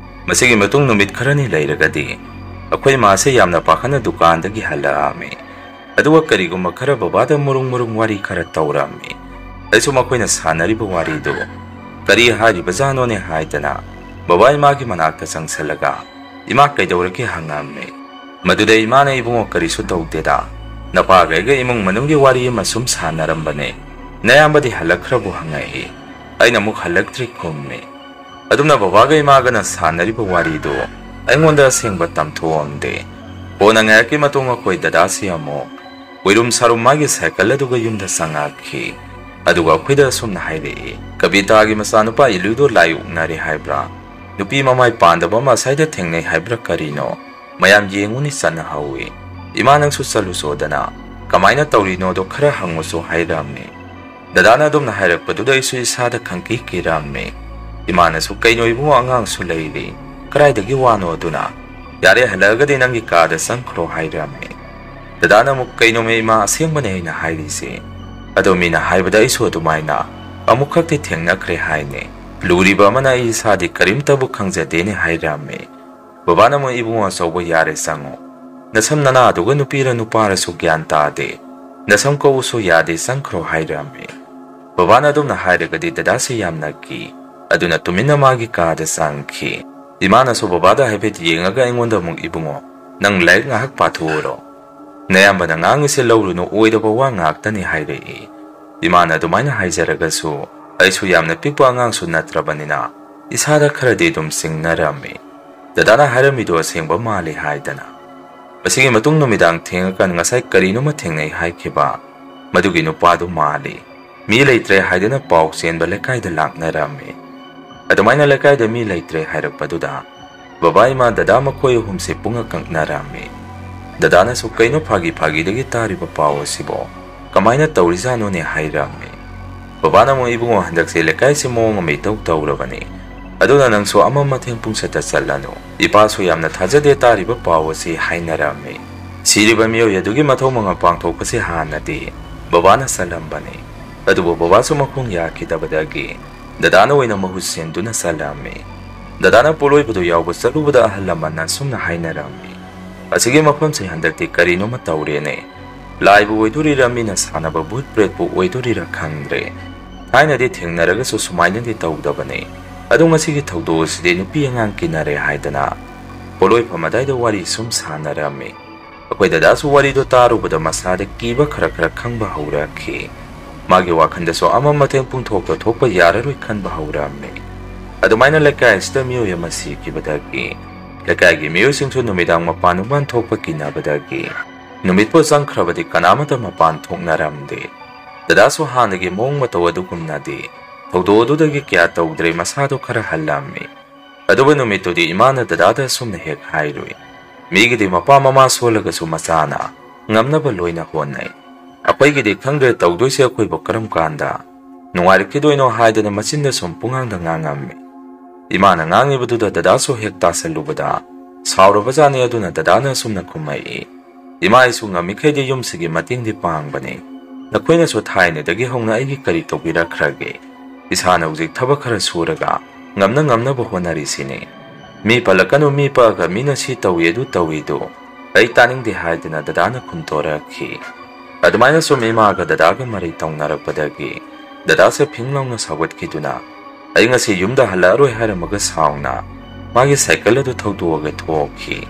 ꯃꯁꯤꯒꯤ ꯃꯇꯨꯡ ꯅꯨꯃꯤꯠ ꯈꯔꯅꯤ ꯂꯩꯔꯒꯗꯤ ꯑꯩꯈꯣꯏ ꯃꯥꯁꯦ ꯌꯥꯝꯅ ꯄꯥꯈꯠꯅ ꯗꯨꯀꯥꯟꯗꯒꯤ ꯍꯜꯂꯛꯑꯝꯃꯤ꯫ ꯑꯗꯨꯒ ꯀꯔꯤꯒꯨꯝꯕ ꯈꯔ ꯕꯕꯥꯗ ꯃꯔꯨꯡ ꯃꯔꯨꯡ ꯋꯥꯔꯤ ꯈꯔ ꯇꯧꯔꯝꯃꯤ꯫ ꯑꯩꯁꯨ ꯃꯈꯣꯏꯅ ꯁꯥꯟꯅꯔꯤꯕ ꯋꯥꯔꯤꯗꯨ ꯀꯔꯤ ꯍꯥꯏꯔꯤꯕꯖꯥꯠꯅꯣꯅꯦ ꯍꯥꯏꯗꯅ ꯕꯕꯥ ꯏꯃꯥꯒꯤ ꯃꯅꯥꯛꯇ ꯆꯪꯁꯜꯂꯒ, "ꯏꯃꯥ, ꯀꯩꯗꯧꯔꯒꯦ?" ꯍꯪꯉꯝꯃꯤ꯫ ꯃꯗꯨꯗ ꯏꯃꯥꯅ, "ꯏꯕꯨꯡꯉꯣ, ꯀꯔꯤꯁꯨ ꯇꯧꯗꯦꯗ, ꯅꯄꯥꯒ ꯑꯩꯒ ꯏꯃꯨꯡ ꯃꯅꯨꯡꯒꯤ ꯋꯥꯔꯤ ꯑꯃ ꯁꯨꯝ ꯁꯥꯟꯅꯔꯝꯕꯅꯦ, ꯅꯌꯥꯝꯕꯗꯤ ꯍꯜꯂꯛꯈ꯭ꯔꯕꯣ?" ꯍꯪꯉꯛꯏ꯫ ꯑꯩꯅ ꯑꯃꯨꯛ, "ꯍꯜꯂꯛꯇ꯭ꯔꯤ" ꯈꯨꯝꯃꯤ꯫ ꯑꯗꯨꯝꯅ ꯕꯕꯥꯒ ꯏꯃꯥꯒꯅ ꯁꯥꯟꯅꯔꯤꯕ ꯋꯥꯔꯤꯗꯨ ꯑꯩꯉꯣꯟꯗ ꯑꯁꯦꯡꯕ ꯇꯝꯊꯣꯛꯑꯝꯗꯦ꯫ ꯀꯣꯟꯅ ꯉꯥꯏꯍꯥꯛꯀꯤ ꯃꯇꯨꯡ ꯑꯩꯈꯣꯏ ꯗꯗꯥꯁꯤ ꯑꯃꯨꯛ ꯀꯣꯏꯔꯨꯝ ꯁꯥꯔꯨꯝ ꯃꯥꯒꯤ ꯁꯥꯏꯀꯜ ꯑꯗꯨꯒ ꯌꯨꯝꯗ ꯆꯪꯉꯛꯈꯤ꯫ ꯑꯗꯨꯒ ꯑꯩꯈꯣꯏꯗ ꯑꯁꯨꯝꯅ ꯍꯥꯏꯔꯛꯏ, "ꯀꯕꯤꯇꯥꯒꯤ ꯃꯆꯥꯅꯨꯄꯥ ꯏꯂꯨꯗꯣ ꯂꯥꯏ ꯑꯣꯛꯅꯔꯦ ꯍꯥꯏꯕ꯭ꯔꯥ? ꯅꯨꯄꯤ ꯃꯃꯥꯏ ꯄꯥꯟꯗꯕ ꯑꯃ ꯑꯁꯥꯏꯗ ꯊꯦꯡꯅꯩ ꯍꯥꯏꯕ꯭ꯔꯥ ꯀꯔꯤꯅꯣ? ꯃꯌꯥꯝ ꯌꯦꯡꯉꯨꯅꯤ, ꯆꯠꯅꯍꯧꯋꯤ꯫ ꯏꯃꯥ, ꯅꯪꯁꯨ ꯆꯠꯂꯨꯆꯣꯗꯅ꯫ ꯀꯃꯥꯏꯅ ꯇꯧꯔꯤꯅꯣꯗꯣ ꯈꯔ ꯍꯪꯉꯨꯆꯣ" ꯍꯥꯏꯔꯝꯃꯤ꯫ ꯗꯗꯥꯅ ꯑꯗꯨꯝꯅ ꯍꯥꯏꯔꯛꯄꯗꯨꯗ ꯑꯩꯁꯨ ꯏꯁꯥꯗ ꯈꯪꯀꯤ ꯀꯤꯔꯝꯃꯤ꯫ ꯏꯃꯥꯅꯁꯨ, "ꯀꯩꯅꯣ ꯏꯕꯨꯡꯉꯣ, ꯑꯉꯥꯡꯁꯨ ꯂꯩꯔꯤ, ꯀꯗꯥꯏꯗꯒꯤ ꯋꯥꯅꯣ ꯑꯗꯨꯅ? ꯌꯥꯔꯦ, ꯍꯜꯂꯛꯑꯒꯗꯤ ꯅꯪꯒꯤ ꯀꯥꯗ ꯆꯪꯈ꯭ꯔꯣ" ꯍꯥꯏꯔꯝꯃꯤ꯫ ꯗꯗꯥꯅ ꯑꯃꯨꯛ, "ꯀꯩꯅꯣꯃꯦ ꯏꯃꯥ, ꯑꯁꯦꯡꯕꯅꯦ ꯑꯩꯅ ꯍꯥꯏꯔꯤꯁꯦ꯫ ꯑꯗꯣ ꯃꯤꯅ ꯍꯥꯏꯕꯗ ꯑꯩꯁꯨ ꯑꯗꯨꯃꯥꯏꯅ ꯑꯃꯨꯛ ꯈꯛꯇꯤ ꯊꯦꯡꯅꯈ꯭ꯔꯦ ꯍꯥꯏꯅꯦ꯫ ꯂꯨꯔꯤꯕ ꯑꯃꯅ ꯑꯩ ꯏꯁꯥꯗꯤ ꯀꯔꯤꯝꯇꯕꯨ ꯈꯪꯖꯗꯦꯅꯦ" ꯍꯥꯏꯔꯝꯃꯤ꯫ ꯕꯕꯥꯅ ꯑꯃꯨꯛ, "ꯏꯕꯨꯡꯉꯣ ꯑꯆꯧꯕ, ꯌꯥꯔꯦ ꯆꯪꯉꯣ꯫ ꯅꯁꯝ ꯅꯅꯥꯗꯨꯒ ꯅꯨꯄꯤꯔ ꯅꯨꯄꯥꯔꯁꯨ ꯒ꯭ꯌꯥꯟ ꯇꯥꯗꯦ꯫ ꯅꯁꯝ ꯀꯛꯎꯁꯨ ꯌꯥꯗꯦ, ꯆꯪꯈ꯭ꯔꯣ" ꯍꯥꯏꯔꯝꯃꯤ꯫ ꯕꯕꯥꯅ ꯑꯗꯨꯝꯅ ꯍꯥꯏꯔꯒꯗꯤ ꯗꯗꯥꯁꯤ ꯌꯥꯝꯅ ꯀꯤ꯫ ꯑꯗꯨꯅ ꯇꯨꯃꯤꯟꯅ ꯃꯥꯒꯤ ꯀꯥꯗ ꯆꯪꯈꯤ꯫ ꯏꯃꯥꯅꯁꯨ ꯕꯕꯥꯗ ꯍꯥꯏꯐꯦꯠ ꯌꯦꯡꯉꯒ ꯑꯩꯉꯣꯟꯗ ꯑꯃꯨꯛ, "ꯏꯕꯨꯡꯉꯣ, ꯅꯪ ꯂꯥꯏꯔꯤꯛ ꯉꯥꯏꯍꯥꯛ ꯄꯥꯊꯣꯛꯎꯔꯣ꯫ ꯅꯌꯥꯝꯕꯅ ꯉꯥꯡꯉꯤꯁꯦ ꯂꯧꯔꯨꯅꯨ, ꯑꯣꯏꯗꯕ ꯋꯥ ꯉꯥꯛꯇꯅꯤ" ꯍꯥꯏꯔꯛꯏ꯫ ꯏꯃꯥꯅ ꯑꯗꯨꯃꯥꯏꯅ ꯍꯥꯏꯖꯔꯒꯁꯨ ꯑꯩꯁꯨ ꯌꯥꯝꯅ ꯄꯤꯛꯄ ꯑꯉꯥꯡꯁꯨ ꯅꯠꯇ꯭ꯔꯕꯅꯤꯅ ꯏꯁꯥꯗ ꯈꯔꯗꯤ ꯑꯗꯨꯝ ꯆꯤꯡꯅꯔꯝꯃꯤ꯫ ꯗꯗꯥꯅ ꯍꯥꯏꯔꯝꯃꯤꯗꯣ ꯑꯁꯦꯡꯕ ꯃꯥꯜꯂꯤ ꯍꯥꯏꯗꯅ꯫ ꯃꯁꯤꯒꯤ ꯃꯇꯨꯡ ꯅꯨꯃꯤꯗꯥꯡ ꯊꯦꯡꯉꯀꯥꯟ ꯉꯁꯥꯏ ꯀꯔꯤꯅꯣꯃ ꯊꯦꯡꯅꯩ ꯍꯥꯏꯈꯤꯕ ꯃꯗꯨꯒꯤ ꯅꯨꯄꯥꯗꯨ ꯃꯥꯜꯂꯤ꯫ ꯃꯤ ꯂꯩꯇ꯭ꯔꯦ ꯍꯥꯏꯗꯨꯅ ꯄꯥꯎ ꯆꯦꯟꯕ ꯂꯩꯀꯥꯏꯗ ꯂꯥꯛꯅꯔꯝꯃꯤ꯫ ꯑꯗꯨꯃꯥꯏꯅ ꯂꯩꯀꯥꯏꯗ ꯃꯤ ꯂꯩꯇ꯭ꯔꯦ ꯍꯥꯏꯔꯛꯄꯗꯨꯗ ꯕꯕꯥ, ꯏꯃꯥ, ꯗꯗꯥ ꯃꯈꯣꯏ ꯑꯍꯨꯝꯁꯦ ꯄꯨꯡꯉꯛ ꯀꯛꯅꯔꯝꯃꯤ꯫ ꯗꯗꯥꯅꯁꯨ, "ꯀꯩꯅꯣ ꯐꯥꯒꯤ ꯐꯥꯒꯤꯗꯒꯤ ꯇꯥꯔꯤꯕ ꯄꯥꯎ ꯑꯁꯤꯕꯣ? ꯀꯃꯥꯏꯅ ꯇꯧꯔꯤꯖꯥꯠꯅꯣꯅꯦ?" ꯍꯥꯏꯔꯝꯃꯤ꯫ ꯕꯕꯥꯅ ꯑꯃꯨꯛ, "ꯏꯕꯨꯡꯉꯣ, ꯍꯟꯗꯛꯁꯦ ꯂꯩꯀꯥꯏꯁꯦ ꯃꯑꯣꯡ ꯑꯃ ꯏꯇꯧ ꯇꯧꯔꯕꯅꯤ꯫ ꯑꯗꯨꯅ ꯅꯪꯁꯨ ꯑꯃ ꯃꯊꯦꯡ ꯄꯨꯡꯁꯠꯇ ꯆꯠꯂꯅꯨ꯫ ꯏꯄꯥꯁꯨ ꯌꯥꯝꯅ ꯊꯥꯖꯗꯦ ꯇꯥꯔꯤꯕ ꯄꯥꯎ ꯑꯁꯤ" ꯍꯥꯏꯅꯔꯝꯃꯤ꯫ ꯁꯤꯔꯤꯕ ꯃꯤꯑꯣꯏ ꯑꯗꯨꯒꯤ ꯃꯊꯧ ꯃꯉꯝ ꯄꯥꯡꯊꯣꯛꯄꯁꯤ ꯍꯥꯟꯅꯗꯤ ꯕꯕꯥꯅ ꯆꯠꯂꯝꯕꯅꯤ꯫ ꯑꯗꯨꯕꯨ ꯕꯕꯥꯁꯨ ꯃꯈꯣꯡ ꯌꯥꯈꯤꯗꯕꯗꯒꯤ ꯗꯗꯥꯅ ꯑꯣꯏꯅ ꯃꯍꯨꯠ ꯁꯤꯟꯗꯨꯅ ꯆꯠꯂꯝꯃꯤ꯫ ꯗꯗꯥꯅ ꯄꯣꯠꯂꯣꯏꯕꯗꯨ ꯌꯥꯎꯕ ꯆꯠꯂꯨꯕꯗ ꯑꯍꯜ ꯂꯃꯟꯅ ꯑꯁꯨꯝꯅ ꯍꯥꯏꯅꯔꯝꯃꯤ, "ꯑꯁꯤꯒꯤ ꯃꯐꯝꯁꯦ ꯍꯟꯗꯛꯇꯤ ꯀꯔꯤꯅꯣꯃ ꯇꯧꯔꯦꯅꯦ꯫ ꯂꯥꯏꯕꯨ ꯑꯣꯏꯗꯣꯔꯤꯔ, ꯃꯤꯅ ꯁꯥꯟꯅꯕ ꯚꯨꯠ ꯄ꯭ꯔꯦꯠꯄꯨ ꯑꯣꯏꯗꯣꯔꯤꯔ ꯈꯪꯗ꯭ꯔꯦ꯫ ꯊꯥꯏꯅꯗꯤ ꯊꯦꯡꯅꯔꯒꯁꯨ ꯁꯨꯃꯥꯏꯅꯗꯤ ꯇꯧꯗꯕꯅꯦ꯫ ꯑꯗꯣ ꯉꯁꯤꯒꯤ ꯊꯧꯗꯣꯛ ꯑꯁꯤꯗꯤ ꯅꯨꯄꯤ ꯑꯉꯥꯡ ꯀꯤꯅꯔꯦ" ꯍꯥꯏꯗꯅ ꯄꯣꯠꯂꯣꯏꯐꯝ ꯑꯗꯥꯏꯗ ꯋꯥꯔꯤ ꯁꯨꯝ ꯁꯥꯟꯅꯔꯝꯃꯤ꯫ ꯑꯩꯈꯣꯏ ꯗꯗꯥꯁꯨ ꯋꯥꯔꯤꯗꯣ ꯇꯥꯔꯨꯕꯗ ꯃꯁꯥꯗ ꯀꯤꯕ ꯈꯔ ꯈꯔ ꯈꯪꯕ ꯍꯧꯔꯛꯈꯤ꯫ ꯃꯥꯒꯤ ꯋꯥꯈꯜꯗꯁꯨ ꯑꯃ ꯃꯊꯦꯡ ꯄꯨꯡꯊꯣꯛꯇ ꯊꯣꯛꯄ ꯌꯥꯔꯔꯣꯏ ꯈꯟꯕ ꯍꯧꯔꯝꯃꯤ꯫ ꯑꯗꯨꯃꯥꯏꯅ ꯂꯩꯀꯥꯏ ꯑꯁꯤꯗ ꯃꯤꯑꯣꯏ ꯑꯃ ꯁꯤꯈꯤꯕꯗꯒꯤ ꯂꯩꯀꯥꯏꯒꯤ ꯃꯤꯑꯣꯏꯁꯤꯡꯁꯨ ꯅꯨꯃꯤꯗꯥꯡ ꯃꯄꯥꯟ ꯃꯄꯥꯟ ꯊꯣꯛꯄ ꯀꯤꯅꯕꯗꯒꯤ ꯅꯨꯃꯤꯠꯄꯨ ꯆꯪꯈ꯭ꯔꯕꯗꯤ ꯀꯅꯥꯃꯠꯇ ꯃꯄꯥꯟ ꯊꯣꯛꯅꯔꯝꯗꯦ꯫ ꯗꯗꯥꯁꯨ ꯍꯥꯟꯅꯒꯤ ꯃꯑꯣꯡ ꯃꯇꯧ ꯑꯗꯨꯒꯨꯝꯅꯗꯤ ꯊꯧꯗꯣꯛ ꯑꯗꯨꯗꯒꯤ ꯀꯌꯥ ꯇꯧꯗ꯭ꯔꯦ, ꯃꯁꯥꯗꯣ ꯈꯔ ꯍꯜꯂꯝꯃꯤ꯫ ꯑꯗꯨꯕꯨ ꯅꯨꯃꯤꯠꯇꯨꯗꯤ ꯏꯃꯥꯅ ꯗꯗꯥꯗ ꯑꯁꯨꯝꯅ ꯍꯦꯛ ꯍꯥꯏꯔꯨꯏ, "ꯃꯤꯒꯤꯗꯤ ꯃꯄꯥ ꯃꯃꯥ ꯁꯣꯜꯂꯒꯁꯨ ꯃꯆꯥꯅ ꯉꯝꯅꯕ ꯂꯣꯏꯅ ꯍꯣꯠꯅꯩ꯫ "ꯑꯩꯈꯣꯏꯒꯤꯗꯤ ꯈꯪꯗ꯭ꯔꯦ ꯇꯧꯗꯣꯏꯁꯦ, ꯑꯩꯈꯣꯏꯕꯨ ꯀꯔꯝ ꯀꯥꯟꯗ ꯅꯨꯡꯉꯥꯏꯔꯛꯈꯤꯗꯣꯏꯅꯣ?" ꯍꯥꯏꯗꯅ ꯃꯆꯤꯟꯗ ꯁꯨꯝ ꯄꯨꯡꯉꯥꯡꯗ ꯉꯥꯡꯉꯝꯃꯤ꯫ ꯏꯃꯥꯅ ꯉꯥꯡꯉꯤꯕꯗꯨꯗ ꯗꯗꯥꯁꯨ ꯍꯦꯛ ꯇꯥꯁꯜꯂꯨꯕꯗ ꯁꯥꯎꯔꯕꯖꯥꯠꯅꯤ꯫ ꯑꯗꯨꯅ ꯗꯗꯥꯅ ꯑꯁꯨꯝꯅ ꯈꯨꯝꯃꯛꯏ, "ꯏꯃꯥ, ꯑꯩꯁꯨ ꯉꯝꯃꯤꯈꯩꯗꯤ ꯌꯨꯝꯁꯤꯒꯤ ꯃꯇꯦꯡꯗꯤ ꯄꯥꯡꯕꯅꯤ꯫ ꯅꯈꯣꯏꯅꯁꯨ ꯊꯥꯏꯅꯗꯒꯤ ꯍꯧꯅ ꯑꯩꯒꯤ ꯀꯔꯤ ꯇꯧꯕꯤꯔꯛꯈ꯭ꯔꯒꯦ? ꯏꯁꯥꯅ ꯍꯧꯖꯤꯛ ꯊꯕꯛ ꯈꯔ ꯁꯨꯔꯒ ꯉꯝꯅ ꯉꯝꯅꯕ ꯍꯣꯠꯅꯔꯤꯁꯤꯅꯤ꯫ ꯃꯤ ꯄꯜꯂꯛꯀꯅꯨ, ꯃꯤ ꯄꯛꯑꯒ ꯃꯤꯅ ꯁꯤ ꯇꯧꯏ, ꯑꯗꯨ ꯇꯧꯏꯗꯨ ꯑꯩ ꯇꯥꯅꯤꯡꯗꯦ" ꯍꯥꯏꯗꯅ ꯗꯗꯥꯅ ꯈꯨꯝꯇꯣꯔꯛꯈꯤ꯫ ꯑꯗꯨꯃꯥꯏꯅ ꯁꯨꯝ ꯏꯃꯥꯒ ꯗꯗꯥꯒ ꯃꯔꯩ ꯇꯧꯅꯔꯛꯄꯗꯒꯤ ꯗꯗꯥꯁꯦ ꯐꯤꯡ ꯂꯥꯎꯅ ꯁꯥꯎꯒꯠꯈꯤꯗꯨꯅ, "ꯑꯩ ꯉꯁꯤ ꯌꯨꯝꯗ ꯍꯜꯂꯛꯑꯔꯣꯏ" ꯍꯥꯏꯔꯝꯃꯒ ꯁꯥꯎꯅ ꯃꯥꯒꯤ ꯁꯥꯏꯀꯜ ꯑꯗꯨ ꯊꯧꯗꯣꯛꯑꯒ ꯊꯣꯛꯈꯤ꯫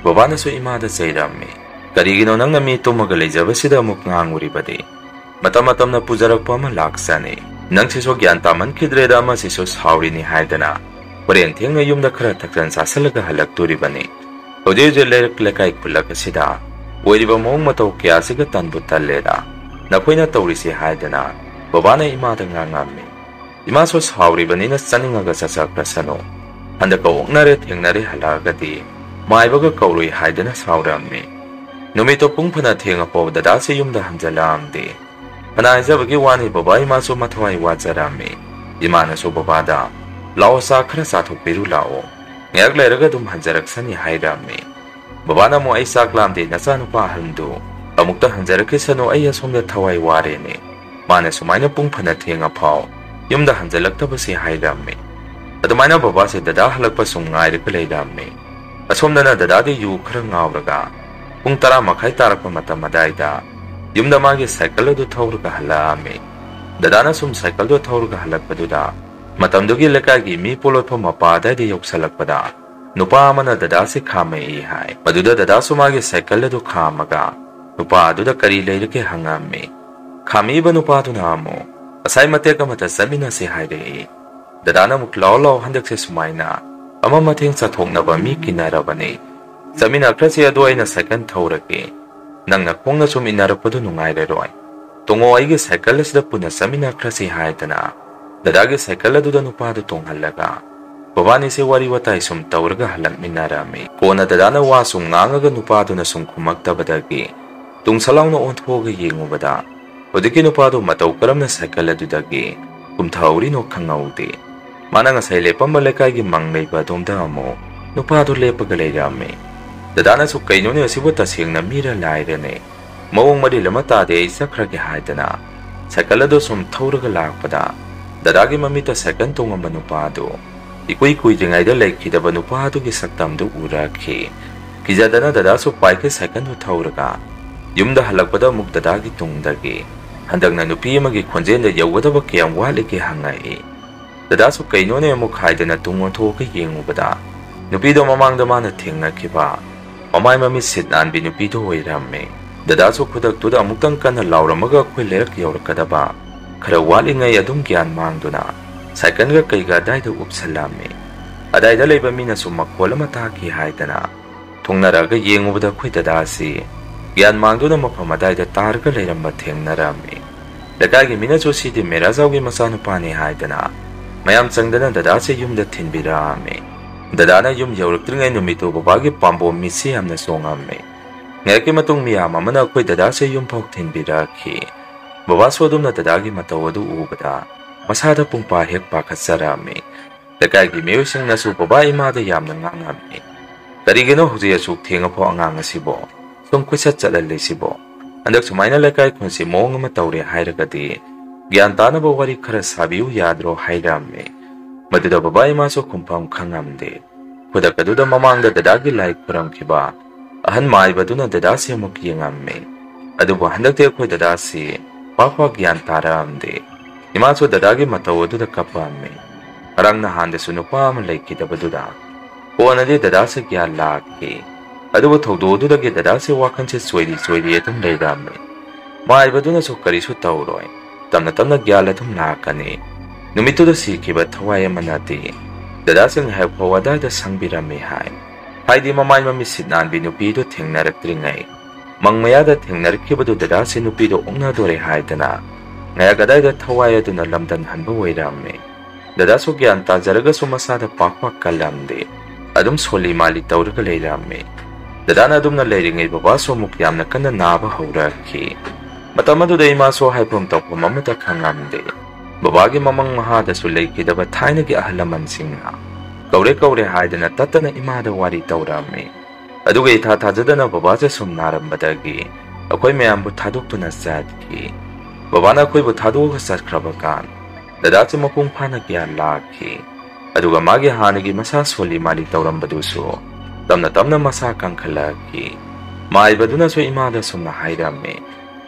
ꯕꯕꯥꯅꯁꯨ ꯏꯃꯥꯗ ꯆꯩꯔꯝꯃꯤ, "ꯀꯔꯤꯒꯤꯅꯣ ꯅꯪꯅ ꯃꯤ ꯇꯨꯝꯃꯒ ꯂꯩꯖꯕꯁꯤꯗ ꯑꯃꯨꯛ ꯉꯥꯡꯉꯨꯔꯤꯕꯗꯤ? ꯃꯇꯝ ꯃꯇꯝꯅ ꯄꯨꯖꯔꯛꯄ ꯑꯃ ꯂꯥꯛꯆꯅꯤ꯫ ꯅꯪꯁꯤꯁꯨ ꯒ꯭ꯌꯥꯟ ꯇꯥꯃꯟꯈꯤꯗ꯭ꯔꯦꯗ, ꯑꯃꯁꯤꯁꯨ ꯁꯥꯎꯔꯤꯅꯤ ꯍꯥꯏꯗꯅ ꯍꯣꯔꯦꯟ ꯊꯦꯡꯅ ꯌꯨꯝꯗ ꯈꯔ ꯊꯛꯆꯟ ꯆꯥꯁꯤꯜꯂꯒ ꯍꯜꯂꯛꯇꯣꯔꯤꯕꯅꯤ꯫ ꯍꯧꯖꯤꯛ ꯍꯧꯖꯤꯛ ꯂꯩꯔꯛ ꯂꯩꯀꯥꯏ ꯈꯨꯜꯂꯛ ꯑꯁꯤꯗ ꯑꯣꯏꯔꯤꯕ ꯃꯑꯣꯡ ꯃꯇꯧ ꯀꯌꯥꯁꯤꯒ ꯇꯟꯕꯨ ꯇꯜꯂꯦꯗ ꯅꯈꯣꯏꯅ ꯇꯧꯔꯤꯁꯤ" ꯍꯥꯏꯗꯅ ꯕꯕꯥꯅ ꯏꯃꯥꯗ ꯉꯥꯡꯉꯝꯃꯤ꯫ ꯏꯃꯥꯁꯨ ꯁꯥꯎꯔꯤꯕꯅꯤꯅ ꯆꯠꯅꯤꯡꯉꯒ ꯆꯠꯆꯈ꯭ꯔꯁꯅꯨ꯫ ꯍꯟꯗꯛꯀ ꯑꯣꯛꯅꯔꯦ ꯊꯦꯡꯅꯔꯦ ꯍꯜꯂꯛꯑꯒꯗꯤ ꯃꯥꯏꯕꯒ ꯀꯧꯔꯨꯏ ꯍꯥꯏꯗꯅ ꯁꯥꯎꯔꯝꯃꯤ꯫ ꯅꯨꯃꯤꯠꯇꯣ ꯄꯨꯡ ꯐꯅ ꯊꯦꯡꯉꯐꯥꯎ ꯗꯗꯥꯁꯤ ꯌꯨꯝꯗ ꯍꯟꯖꯜꯂꯛꯑꯝꯗꯦ꯫ ꯐꯅ ꯍꯥꯏꯖꯕꯒꯤ ꯋꯥꯅꯤ, ꯕꯕꯥ ꯏꯃꯥꯁꯨ ꯃꯊꯋꯥꯏ ꯋꯥꯖꯔꯝꯃꯤ꯫ ꯏꯃꯥꯅꯁꯨ ꯕꯕꯥꯗ, "ꯂꯥꯛꯑꯣ, ꯆꯥꯛ ꯈꯔ ꯆꯥꯊꯣꯛꯄꯤꯔꯨ ꯂꯥꯛꯑꯣ, ꯉꯥꯏꯍꯥꯛ ꯂꯩꯔꯒ ꯑꯗꯨꯝ ꯍꯟꯖꯔꯛꯁꯅꯤ" ꯍꯥꯏꯔꯝꯃꯤ꯫ ꯕꯕꯥꯅ ꯑꯃꯨꯛ, "ꯑꯩ ꯆꯥꯛ ꯂꯥꯝꯗꯦ, ꯅꯆꯥꯅꯨꯄꯥ ꯑꯍꯟꯗꯨ ꯑꯃꯨꯛꯇ ꯍꯟꯖꯔꯛꯈꯤꯁꯅꯨ, ꯑꯩ ꯑꯁꯣꯝꯗ ꯊꯋꯥꯏ ꯋꯥꯔꯦꯅꯦ, ꯃꯥꯅ ꯁꯨꯃꯥꯏꯅ ꯄꯨꯡ ꯐꯅ ꯊꯦꯡꯉꯐꯥꯎ ꯌꯨꯝꯗ ꯍꯟꯖꯜꯂꯛꯇꯕꯁꯦ" ꯍꯥꯏꯔꯝꯃꯤ꯫ ꯑꯗꯨꯃꯥꯏꯅ ꯕꯕꯥꯁꯦ ꯗꯗꯥ ꯍꯜꯂꯛꯄ ꯁꯨꯝ ꯉꯥꯏꯔꯒ ꯂꯩꯔꯝꯃꯤ꯫ ꯑꯁꯣꯝꯗꯅ ꯗꯗꯥꯗꯤ ꯌꯨ ꯈꯔ ꯉꯥꯎꯔꯒ ꯄꯨꯡ ꯇꯔꯥ ꯃꯈꯥꯏ ꯇꯥꯔꯛꯄ ꯃꯇꯝ ꯑꯗꯥꯏꯗ ꯌꯨꯝꯗ ꯃꯥꯒꯤ ꯁꯥꯏꯀꯜ ꯑꯗꯨ ꯊꯧꯔꯒ ꯍꯜꯂꯛꯑꯝꯃꯤ꯫ ꯗꯗꯥꯅ ꯁꯨꯝ ꯁꯥꯏꯀꯜꯗꯨ ꯊꯧꯔꯒ ꯍꯜꯂꯛꯄꯗꯨꯗ ꯃꯇꯝꯗꯨꯒꯤ ꯂꯩꯀꯥꯏꯒꯤ ꯃꯤ ꯄꯣꯂꯣꯠꯐꯝ ꯃꯄꯥ ꯑꯗꯥꯏꯗ ꯌꯧꯁꯜꯂꯛꯄꯗ ꯅꯨꯄꯥ ꯑꯃꯅ ꯗꯗꯥꯁꯦ ꯈꯥꯝꯃꯛꯏ ꯍꯥꯏ꯫ ꯃꯗꯨꯗ ꯗꯗꯥꯁꯨ ꯃꯥꯒꯤ ꯁꯥꯏꯀꯜ ꯑꯗꯨ ꯈꯥꯝꯃꯒ ꯅꯨꯄꯥ ꯑꯗꯨꯗ ꯀꯔꯤ ꯂꯩꯔꯒꯦ ꯍꯪꯉꯝꯃꯤ꯫ ꯈꯥꯝꯃꯛꯏꯕ ꯅꯨꯄꯥꯗꯨꯅ ꯑꯃꯨꯛ, "ꯉꯁꯥꯏ ꯃꯇꯦꯛ ꯑꯃꯇ ꯆꯠꯃꯤꯟꯅꯁꯦ" ꯍꯥꯏꯔꯛꯏ꯫ ꯗꯗꯥꯅ ꯑꯃꯨꯛ, "ꯂꯥꯛꯑꯣ ꯂꯥꯛꯑꯣ, ꯍꯟꯗꯛꯁꯦ ꯁꯨꯃꯥꯏꯅ ꯑꯃ ꯃꯇꯦꯡ ꯆꯠꯊꯣꯛꯅꯕ ꯃꯤ ꯀꯤꯟꯅꯔꯕꯅꯤ, ꯆꯠꯃꯤꯟꯅꯈ꯭ꯔꯁꯤ, ꯑꯗꯣ ꯑꯩꯅ ꯁꯥꯏꯀꯜ ꯊꯧꯔꯒꯦ, ꯅꯪꯅ ꯈꯣꯡꯅ ꯁꯨꯝ ꯏꯟꯅꯔꯛꯄꯗꯨ ꯅꯨꯡꯉꯥꯏꯔꯔꯣꯏ, ꯇꯣꯡꯉꯣ, ꯑꯩꯒꯤ ꯁꯥꯏꯀꯜ ꯑꯁꯤꯗ ꯄꯨꯟꯅ ꯆꯠꯃꯤꯟꯅꯈ꯭ꯔꯁꯤ" ꯍꯥꯏꯗꯅ ꯗꯗꯥꯒꯤ ꯁꯥꯏꯀꯜ ꯑꯗꯨꯗ ꯅꯨꯄꯥꯗꯨ ꯇꯣꯡꯍꯜꯂꯒ ꯃꯕꯥꯅꯤꯁꯦ ꯋꯥꯔꯤ ꯋꯥꯇꯥꯏ ꯁꯨꯝ ꯇꯧꯔꯒ ꯍꯜꯂꯛꯃꯤꯟꯅꯔꯝꯃꯤ꯫ ꯀꯣꯟꯅ ꯗꯗꯥꯅ ꯋꯥ ꯁꯨꯝ ꯉꯥꯡꯉꯒ ꯅꯨꯄꯥꯗꯨꯅ ꯁꯨꯝ ꯈꯨꯝꯃꯛꯇꯕꯗꯒꯤ ꯇꯨꯡ ꯁꯂꯥꯎꯅ ꯑꯣꯟꯊꯣꯛꯑꯒ ꯌꯦꯡꯉꯨꯕꯗ, ꯍꯧꯖꯤꯛꯀꯤ ꯅꯨꯄꯥꯗꯨ ꯃꯇꯧ ꯀꯔꯝꯅ ꯁꯥꯏꯀꯜ ꯑꯗꯨꯗꯒꯤ ꯀꯨꯝꯊꯍꯧꯔꯤꯅꯣ ꯈꯪꯍꯧꯗꯦ꯫ ꯃꯥꯅ ꯉꯁꯥꯏ ꯂꯦꯞꯄꯝꯕ ꯂꯩꯀꯥꯏꯒꯤ ꯃꯪ ꯂꯩꯕ ꯑꯗꯣꯝꯗ ꯑꯃꯨꯛ ꯅꯨꯄꯥꯗꯨ ꯂꯦꯞꯄꯒ ꯂꯩꯔꯝꯃꯤ꯫ ꯗꯗꯥꯅꯁꯨ "ꯀꯩꯅꯣꯅꯦ, ꯑꯁꯤꯕꯨ ꯇꯁꯦꯡꯅ ꯃꯤꯔ ꯂꯥꯏꯔꯅꯦ? ꯃꯑꯣꯡ ꯃꯔꯤꯜ ꯑꯃ ꯇꯥꯗꯦ, ꯑꯩ ꯆꯠꯈ꯭ꯔꯒꯦ" ꯍꯥꯏꯗꯅ ꯁꯥꯏꯀꯜ ꯑꯗꯨ ꯁꯨꯝ ꯊꯧꯔꯒ ꯂꯥꯛꯄꯗ, ꯗꯗꯥꯒꯤ ꯃꯃꯤꯠꯇ ꯁꯥꯏꯀꯜ ꯇꯣꯡꯉꯝꯕ ꯅꯨꯄꯥꯗꯨ ꯏꯀꯨꯏ ꯀꯨꯏꯗ꯭ꯔꯤꯉꯩꯗ ꯂꯩꯈꯤꯗꯕ ꯅꯨꯄꯥꯗꯨꯒꯤ ꯁꯛꯇꯝꯗꯨ ꯎꯔꯛꯈꯤ꯫ ꯀꯤꯖꯗꯅ ꯗꯗꯥꯁꯨ ꯄꯥꯏꯈꯩ ꯁꯥꯏꯀꯜꯗꯨ ꯊꯧꯔꯒ ꯌꯨꯝꯗ ꯍꯜꯂꯛꯄꯗ, ꯑꯃꯨꯛ ꯗꯗꯥꯒꯤ ꯇꯨꯡꯗꯒꯤ ꯍꯟꯗꯛꯅ ꯅꯨꯄꯤ ꯑꯃꯒꯤ ꯈꯣꯟꯖꯦꯜꯗ "ꯌꯧꯒꯗꯕ ꯀꯌꯥꯝ ꯋꯥꯠꯂꯤꯒꯦ?" ꯍꯪꯉꯛꯏ꯫ ꯗꯗꯥꯁꯨ "ꯀꯩꯅꯣꯅꯦ?" ꯑꯃꯨꯛ ꯍꯥꯏꯗꯅ ꯇꯨꯡ ꯑꯣꯟꯊꯣꯛꯑꯒ ꯌꯦꯡꯉꯨꯕꯗ, ꯅꯨꯄꯤꯗꯣ ꯃꯃꯥꯡꯗ ꯃꯥꯅ ꯊꯦꯡꯅꯈꯤꯕ ꯃꯃꯥꯏ ꯃꯃꯤꯠ ꯁꯤꯠ ꯅꯥꯟꯕꯤ ꯅꯨꯄꯤꯗꯣ ꯑꯣꯏꯔꯝꯃꯦ꯫ ꯗꯗꯥꯁꯨ ꯈꯨꯗꯛꯇꯨꯗ ꯑꯃꯨꯛꯇꯪ ꯀꯟꯅ ꯂꯥꯎꯔꯝꯃꯒ ꯑꯩꯈꯣꯏ ꯂꯩꯔꯛ ꯌꯧꯔꯛꯀꯗꯕ ꯈꯔ ꯋꯥꯠꯂꯤꯉꯩ ꯑꯗꯨꯝ ꯒ꯭ꯌꯥꯟ ꯃꯥꯡꯗꯨꯅ ꯁꯥꯏꯀꯜꯒ ꯀꯩꯒ ꯑꯗꯥꯏꯗ ꯎꯞꯁꯜꯂꯝꯃꯦ꯫ ꯑꯗꯥꯏꯗ ꯂꯩꯕ ꯃꯤꯅꯁꯨ ꯃꯈꯣꯜ ꯑꯃ ꯇꯥꯈꯤ ꯍꯥꯏꯗꯅ ꯊꯣꯡꯅꯔꯛꯑꯒ ꯌꯦꯡꯉꯨꯕꯗ, ꯑꯩꯈꯣꯏ ꯗꯗꯥꯁꯤ ꯒ꯭ꯌꯥꯟ ꯃꯥꯡꯗꯨꯅ ꯃꯐꯝ ꯑꯗꯥꯏꯗ ꯇꯥꯔꯒ ꯂꯩꯔꯝꯕ ꯊꯦꯡꯅꯔꯝꯃꯤ꯫ ꯂꯩꯀꯥꯏꯒꯤ ꯃꯤꯅꯁꯨ "ꯁꯤꯗꯤ ꯃꯦꯔꯥꯖꯥꯎꯒꯤ ꯃꯆꯥꯅꯨꯄꯥꯅꯤ" ꯍꯥꯏꯗꯅ ꯃꯌꯥꯝ ꯆꯪꯗꯅ ꯗꯗꯥꯁꯦ ꯌꯨꯝꯗ ꯊꯤꯟꯕꯤꯔꯛꯑꯝꯃꯤ꯫ ꯗꯗꯥꯅ ꯌꯨꯝ ꯌꯧꯔꯛꯇ꯭ꯔꯤꯉꯩ ꯅꯨꯃꯤꯠꯇꯨ ꯕꯕꯥꯒꯤ ꯄꯥꯝꯕꯣꯝ ꯃꯤꯠꯁꯤ ꯌꯥꯝꯅ ꯆꯣꯡꯉꯝꯃꯤ꯫ ꯉꯥꯏꯍꯥꯛꯀꯤ ꯃꯇꯨꯡ ꯃꯤꯌꯥꯝ ꯑꯃꯅ ꯑꯩꯈꯣꯏ ꯗꯗꯥꯁꯦ ꯌꯨꯝꯐꯥꯎ ꯊꯤꯟꯕꯤꯔꯛꯈꯤ꯫ ꯕꯕꯥꯁꯨ ꯑꯗꯨꯝꯅ ꯗꯗꯥꯒꯤ ꯃꯇꯧ ꯑꯗꯨ ꯎꯕꯗ ꯃꯁꯥꯗ ꯄꯨꯡꯄꯥ ꯍꯦꯛ ꯄꯥꯈꯠꯆꯔꯛꯑꯝꯃꯤ꯫ ꯂꯩꯀꯥꯏꯒꯤ ꯃꯤꯑꯣꯏꯁꯤꯡꯅꯁꯨ ꯕꯕꯥ ꯏꯃꯥꯗ ꯌꯥꯝꯅ ꯉꯥꯡꯉꯝꯃꯤ꯫ "ꯀꯔꯤꯒꯤꯅꯣ ꯍꯧꯖꯤꯛ ꯑꯁꯨꯛ ꯊꯦꯡꯉꯐꯥꯎ ꯑꯉꯥꯡ ꯑꯁꯤꯕꯨ ꯁꯨꯝ ꯀꯣꯏꯆꯠ ꯆꯠꯍꯜꯂꯤꯁꯤꯕꯣ? ꯍꯟꯗꯛ ꯁꯨꯃꯥꯏꯅ ꯂꯩꯀꯥꯏ ꯈꯨꯟꯁꯤ ꯃꯑꯣꯡ ꯑꯃ ꯇꯧꯔꯦ ꯍꯥꯏꯔꯒꯗꯤ ꯒ꯭ꯌꯥꯟ ꯇꯥꯅꯕ ꯋꯥꯔꯤ ꯈꯔ ꯁꯥꯕꯤꯌꯨ ꯌꯥꯗ꯭ꯔꯣ?" ꯍꯥꯏꯔꯝꯃꯤ꯫ ꯃꯗꯨꯗ ꯕꯕꯥ ꯏꯃꯥꯁꯨ ꯈꯨꯝꯐꯝ ꯈꯪꯉꯝꯗꯦ꯫ ꯈꯨꯗꯛ ꯑꯗꯨꯗ ꯃꯃꯥꯡꯗ ꯗꯗꯥꯒꯤ ꯂꯥꯏ ꯈꯨꯔꯝꯈꯤꯕ ꯑꯍꯟ ꯃꯥꯏꯕꯗꯨꯅ ꯗꯗꯥꯁꯤ ꯑꯃꯨꯛ ꯌꯦꯡꯉꯝꯃꯤ꯫ ꯑꯗꯨꯕꯨ ꯍꯟꯗꯛꯇꯤ ꯑꯩꯈꯣꯏ ꯗꯗꯥꯁꯤ ꯄꯥꯛ ꯄꯥꯛ ꯒ꯭ꯌꯥꯟ ꯇꯥꯔꯛꯑꯝꯗꯦ꯫ ꯏꯃꯥꯁꯨ ꯗꯗꯥꯒꯤ ꯃꯇꯧ ꯑꯗꯨꯗ ꯀꯞꯄꯝꯃꯤ꯫ ꯉꯔꯥꯡ ꯅꯍꯥꯟꯗꯁꯨ ꯅꯨꯄꯥ ꯑꯃ ꯂꯩꯈꯤꯗꯕꯗꯨꯗ ꯀꯣꯟꯅꯗꯤ ꯗꯗꯥꯁꯦ ꯒ꯭ꯌꯥꯟ ꯂꯥꯛꯈꯤ꯫ ꯑꯗꯨꯕꯨ ꯊꯧꯗꯣꯛ ꯑꯗꯨꯗꯒꯤ ꯗꯗꯥꯁꯦ ꯋꯥꯈꯜꯁꯦ ꯆꯣꯏꯔꯤ ꯆꯣꯏꯔꯤ ꯑꯗꯨꯝ ꯂꯩꯔꯝꯃꯤ꯫ ꯃꯥꯏꯕꯗꯨꯅꯁꯨ "ꯀꯔꯤꯁꯨ ꯇꯧꯔꯣꯏ, ꯇꯞꯅ ꯇꯞꯅ ꯒ꯭ꯌꯥꯟ ꯑꯗꯨꯝ ꯂꯥꯛꯀꯅꯤ꯫ ꯅꯨꯃꯤꯠꯇꯨꯗ ꯁꯤꯈꯤꯕ ꯊꯋꯥꯏ ꯑꯃꯅꯗꯤ ꯗꯗꯥꯁꯦ ꯉꯥꯏꯍꯥꯛ ꯐꯥꯎ ꯑꯗꯥꯏꯗ ꯁꯪꯕꯤꯔꯝꯃꯤ" ꯍꯥꯏ꯫ ꯍꯥꯏꯗꯤ ꯃꯃꯥꯏ ꯃꯃꯤꯠ ꯁꯤꯠ ꯅꯥꯟꯕꯤ ꯅꯨꯄꯤꯗꯨ ꯊꯦꯡꯅꯔꯛꯇ꯭ꯔꯤꯉꯩ, ꯃꯪ ꯃꯌꯥꯗ ꯊꯦꯡꯅꯔꯛꯈꯤꯕꯗꯨ ꯗꯗꯥꯁꯦ ꯅꯨꯄꯤꯗꯣ ꯑꯣꯛꯅꯗꯣꯔꯦ ꯍꯥꯏꯗꯅ ꯉꯥꯏꯍꯥꯛ ꯑꯗꯥꯏꯗ ꯊꯋꯥꯏ ꯑꯗꯨꯅ ꯂꯝꯗꯝ ꯍꯟꯕ ꯑꯣꯏꯔꯝꯃꯤ꯫ ꯗꯗꯥꯁꯨ ꯒ꯭ꯌꯥꯟ ꯇꯥꯖꯔꯒꯁꯨ ꯃꯁꯥꯗ ꯄꯥꯛ ꯄꯥꯛ ꯀꯜꯂꯝꯗꯦ꯫ ꯑꯗꯨꯝ ꯁꯣꯜꯂꯤ ꯃꯥꯜꯂꯤ ꯇꯧꯔꯒ ꯂꯩꯔꯝꯃꯤ꯫ ꯗꯗꯥꯅ ꯑꯗꯨꯝꯅ ꯂꯩꯔꯤꯉꯩ ꯕꯕꯥꯁꯨ ꯑꯃꯨꯛ ꯌꯥꯝꯅ ꯀꯟꯅ ꯅꯥꯕ ꯍꯧꯔꯛꯈꯤ꯫ ꯃꯇꯝ ꯑꯗꯨꯗ ꯏꯃꯥꯁꯨ ꯍꯥꯏꯐꯝ ꯇꯧꯐꯝ ꯑꯃꯠꯇ ꯈꯪꯂꯝꯗꯦ꯫ ꯕꯕꯥꯒꯤ ꯃꯃꯪ ꯃꯍꯥꯗꯁꯨ ꯂꯩꯈꯤꯗꯕ ꯊꯥꯏꯅꯒꯤ ꯑꯍꯜ ꯂꯃꯟꯁꯤꯡꯅ ꯀꯧꯔꯦ ꯀꯧꯔꯦ ꯍꯥꯏꯗꯅ ꯇꯠꯇꯅ ꯏꯃꯥꯗ ꯋꯥꯔꯤ ꯇꯧꯔꯝꯃꯤ꯫ ꯑꯗꯨꯒ ꯏꯊꯥ ꯊꯥꯖꯗꯅ ꯕꯕꯥꯁꯦ ꯁꯨꯝ ꯅꯥꯔꯝꯕꯗꯒꯤ ꯑꯩꯈꯣꯏ ꯃꯌꯥꯝꯕꯨ ꯊꯥꯗꯣꯛꯇꯨꯅ ꯆꯠꯈꯤ꯫ ꯕꯕꯥꯅ ꯑꯩꯈꯣꯏꯕꯨ ꯊꯥꯗꯣꯛꯑꯒ ꯆꯠꯈ꯭ꯔꯕ ꯀꯥꯟ ꯗꯗꯥꯁꯨ ꯃꯄꯨꯡ ꯐꯥꯅ ꯒ꯭ꯌꯥꯟ ꯂꯥꯛꯈꯤ꯫ ꯑꯗꯨꯒ ꯃꯥꯒꯤ ꯍꯥꯟꯅꯒꯤ ꯃꯁꯥ ꯁꯣꯜꯂꯤ ꯃꯥꯜꯂꯤ ꯇꯧꯔꯝꯕꯗꯨꯁꯨ ꯇꯞꯅ ꯇꯞꯅ ꯃꯁꯥ ꯀꯟꯈꯠꯂꯛꯈꯤ꯫ ꯃꯥꯏꯕꯗꯨꯅꯁꯨ ꯏꯃꯥꯗ ꯁꯨꯝꯅ ꯍꯥꯏꯔꯝꯃꯤ,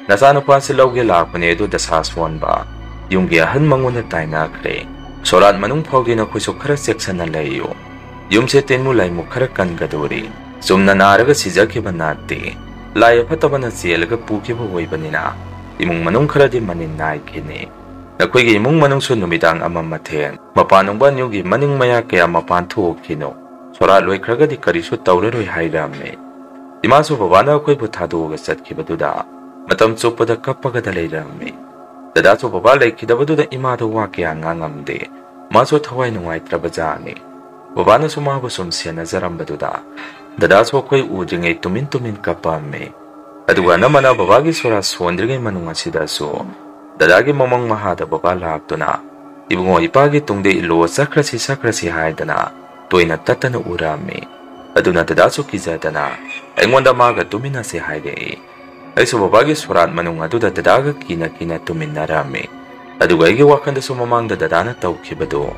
"ꯅꯆꯥꯅꯨꯄꯥꯁꯤ ꯂꯧꯒꯦ ꯂꯥꯛꯄꯅꯦ, ꯑꯗꯨ ꯗꯁꯥ ꯁꯣꯟꯕ, ꯌꯨꯝꯒꯤ ꯑꯍꯜ ꯃꯉꯣꯟꯗ ꯇꯥꯏꯅꯈ꯭ꯔꯦ꯫ ꯁꯣꯔꯥꯠ ꯃꯅꯨꯡ ꯐꯥꯎꯗꯤ ꯅꯈꯣꯏꯁꯨ ꯈꯔ ꯆꯦꯛꯁꯟꯅ ꯂꯩꯌꯨ꯫ ꯌꯨꯝꯁꯦ ꯇꯤꯟꯃꯨ ꯂꯥꯏꯃꯨ ꯈꯔ ꯀꯟꯒꯗꯣꯔꯤ꯫ ꯆꯨꯝꯅ ꯅꯥꯔꯒ ꯁꯤꯖꯈꯤꯕ ꯅꯠꯇꯦ꯫ ꯂꯥꯏ ꯑꯐꯠꯇꯕꯅ ꯆꯦꯜꯂꯒ ꯄꯨꯈꯤꯕ ꯑꯣꯏꯕꯅꯤꯅ ꯏꯃꯨꯡ ꯃꯅꯨꯡ ꯈꯔꯗꯤ ꯃꯅꯤꯟ ꯅꯥꯏꯈꯤꯅꯤ꯫ ꯅꯈꯣꯏꯒꯤ ꯏꯃꯨꯡ ꯃꯅꯨꯡꯁꯨ ꯅꯨꯃꯤꯗꯥꯡ ꯑꯃ ꯃꯊꯦꯜ ꯃꯄꯥꯟ ꯅꯨꯡꯕ ꯌꯨꯝꯒꯤ ꯃꯅꯤꯡ ꯃꯌꯥ ꯀꯌꯥ ꯃꯄꯥꯟ ꯊꯣꯛꯈꯤꯅꯨ꯫ ꯁꯣꯔꯥꯠ ꯂꯣꯏꯈ꯭ꯔꯒꯗꯤ ꯀꯔꯤꯁꯨ ꯇꯧꯔꯔꯣꯏ" ꯍꯥꯏꯔꯝꯃꯤ꯫ ꯏꯃꯥꯁꯨ ꯕꯕꯥꯅ ꯑꯩꯈꯣꯏꯕꯨ ꯊꯥꯗꯣꯛꯑꯒ ꯆꯠꯈꯤꯕꯗꯨꯗ ꯃꯇꯝ ꯆꯨꯞꯄꯗ ꯀꯞꯄꯒꯗ ꯂꯩꯔꯝꯃꯤ꯫ ꯗꯗꯥꯁꯨ ꯕꯕꯥ ꯂꯩꯈꯤꯗꯕꯗꯨꯗ ꯏꯃꯥꯗ ꯋꯥ ꯀꯌꯥ ꯉꯥꯡꯉꯝꯗꯦ꯫ ꯃꯥꯁꯨ ꯊꯋꯥꯏ ꯅꯨꯡꯉꯥꯏꯇ꯭ꯔꯕ ꯖꯥꯠꯅꯤ꯫ ꯕꯕꯥꯅꯁꯨ ꯃꯥꯕꯨ ꯁꯨꯝ ꯁꯦꯟꯅꯖꯔꯝꯕꯗꯨꯗ ꯗꯗꯥꯁꯨ ꯑꯩꯈꯣꯏ ꯎꯗ꯭ꯔꯤꯉꯩ ꯇꯨꯃꯤꯟ ꯇꯨꯃꯤꯟ ꯀꯞꯄꯝꯃꯤ꯫ ꯑꯗꯨꯒ ꯑꯅꯝꯕꯅ ꯕꯕꯥꯒꯤ ꯁꯣꯔꯥꯠ ꯁꯣꯟꯗ꯭ꯔꯤꯉꯩ ꯃꯅꯨꯡ ꯑꯁꯤꯗꯁꯨ ꯗꯗꯥꯒꯤ ꯃꯃꯪ ꯃꯍꯥꯗ ꯕꯕꯥ ꯂꯥꯛꯇꯨꯅ, "ꯏꯕꯨꯡꯉꯣ, ꯏꯄꯥꯒꯤ ꯇꯨꯡꯗ ꯏꯜꯂꯣ, ꯆꯠꯈ꯭ꯔꯁꯤ, ꯆꯠꯈ꯭ꯔꯁꯤ" ꯍꯥꯏꯗꯅ ꯇꯣꯏꯅ ꯇꯠꯇꯅ ꯎꯔꯝꯃꯤ꯫ ꯑꯗꯨꯅ ꯗꯗꯥꯁꯨ ꯀꯤꯖꯗꯅ ꯑꯩꯉꯣꯟꯗ ꯃꯥꯒ ꯇꯨꯃꯤꯟꯅꯁꯦ ꯍꯥꯏꯔꯛꯏ꯫ ꯑꯩꯁꯨ ꯕꯕꯥꯒꯤ ꯁꯣꯔꯥꯠ ꯃꯅꯨꯡ ꯑꯗꯨꯗ ꯗꯗꯥꯒ ꯀꯤꯅ ꯀꯤꯅ ꯇꯨꯃꯤꯟꯅꯔꯝꯃꯤ꯫ ꯑꯗꯨꯒ ꯑꯩꯒꯤ ꯋꯥꯈꯜꯗꯁꯨ ꯃꯃꯥꯡꯗ ꯗꯗꯥꯅ ꯇꯧꯈꯤꯕꯗꯨ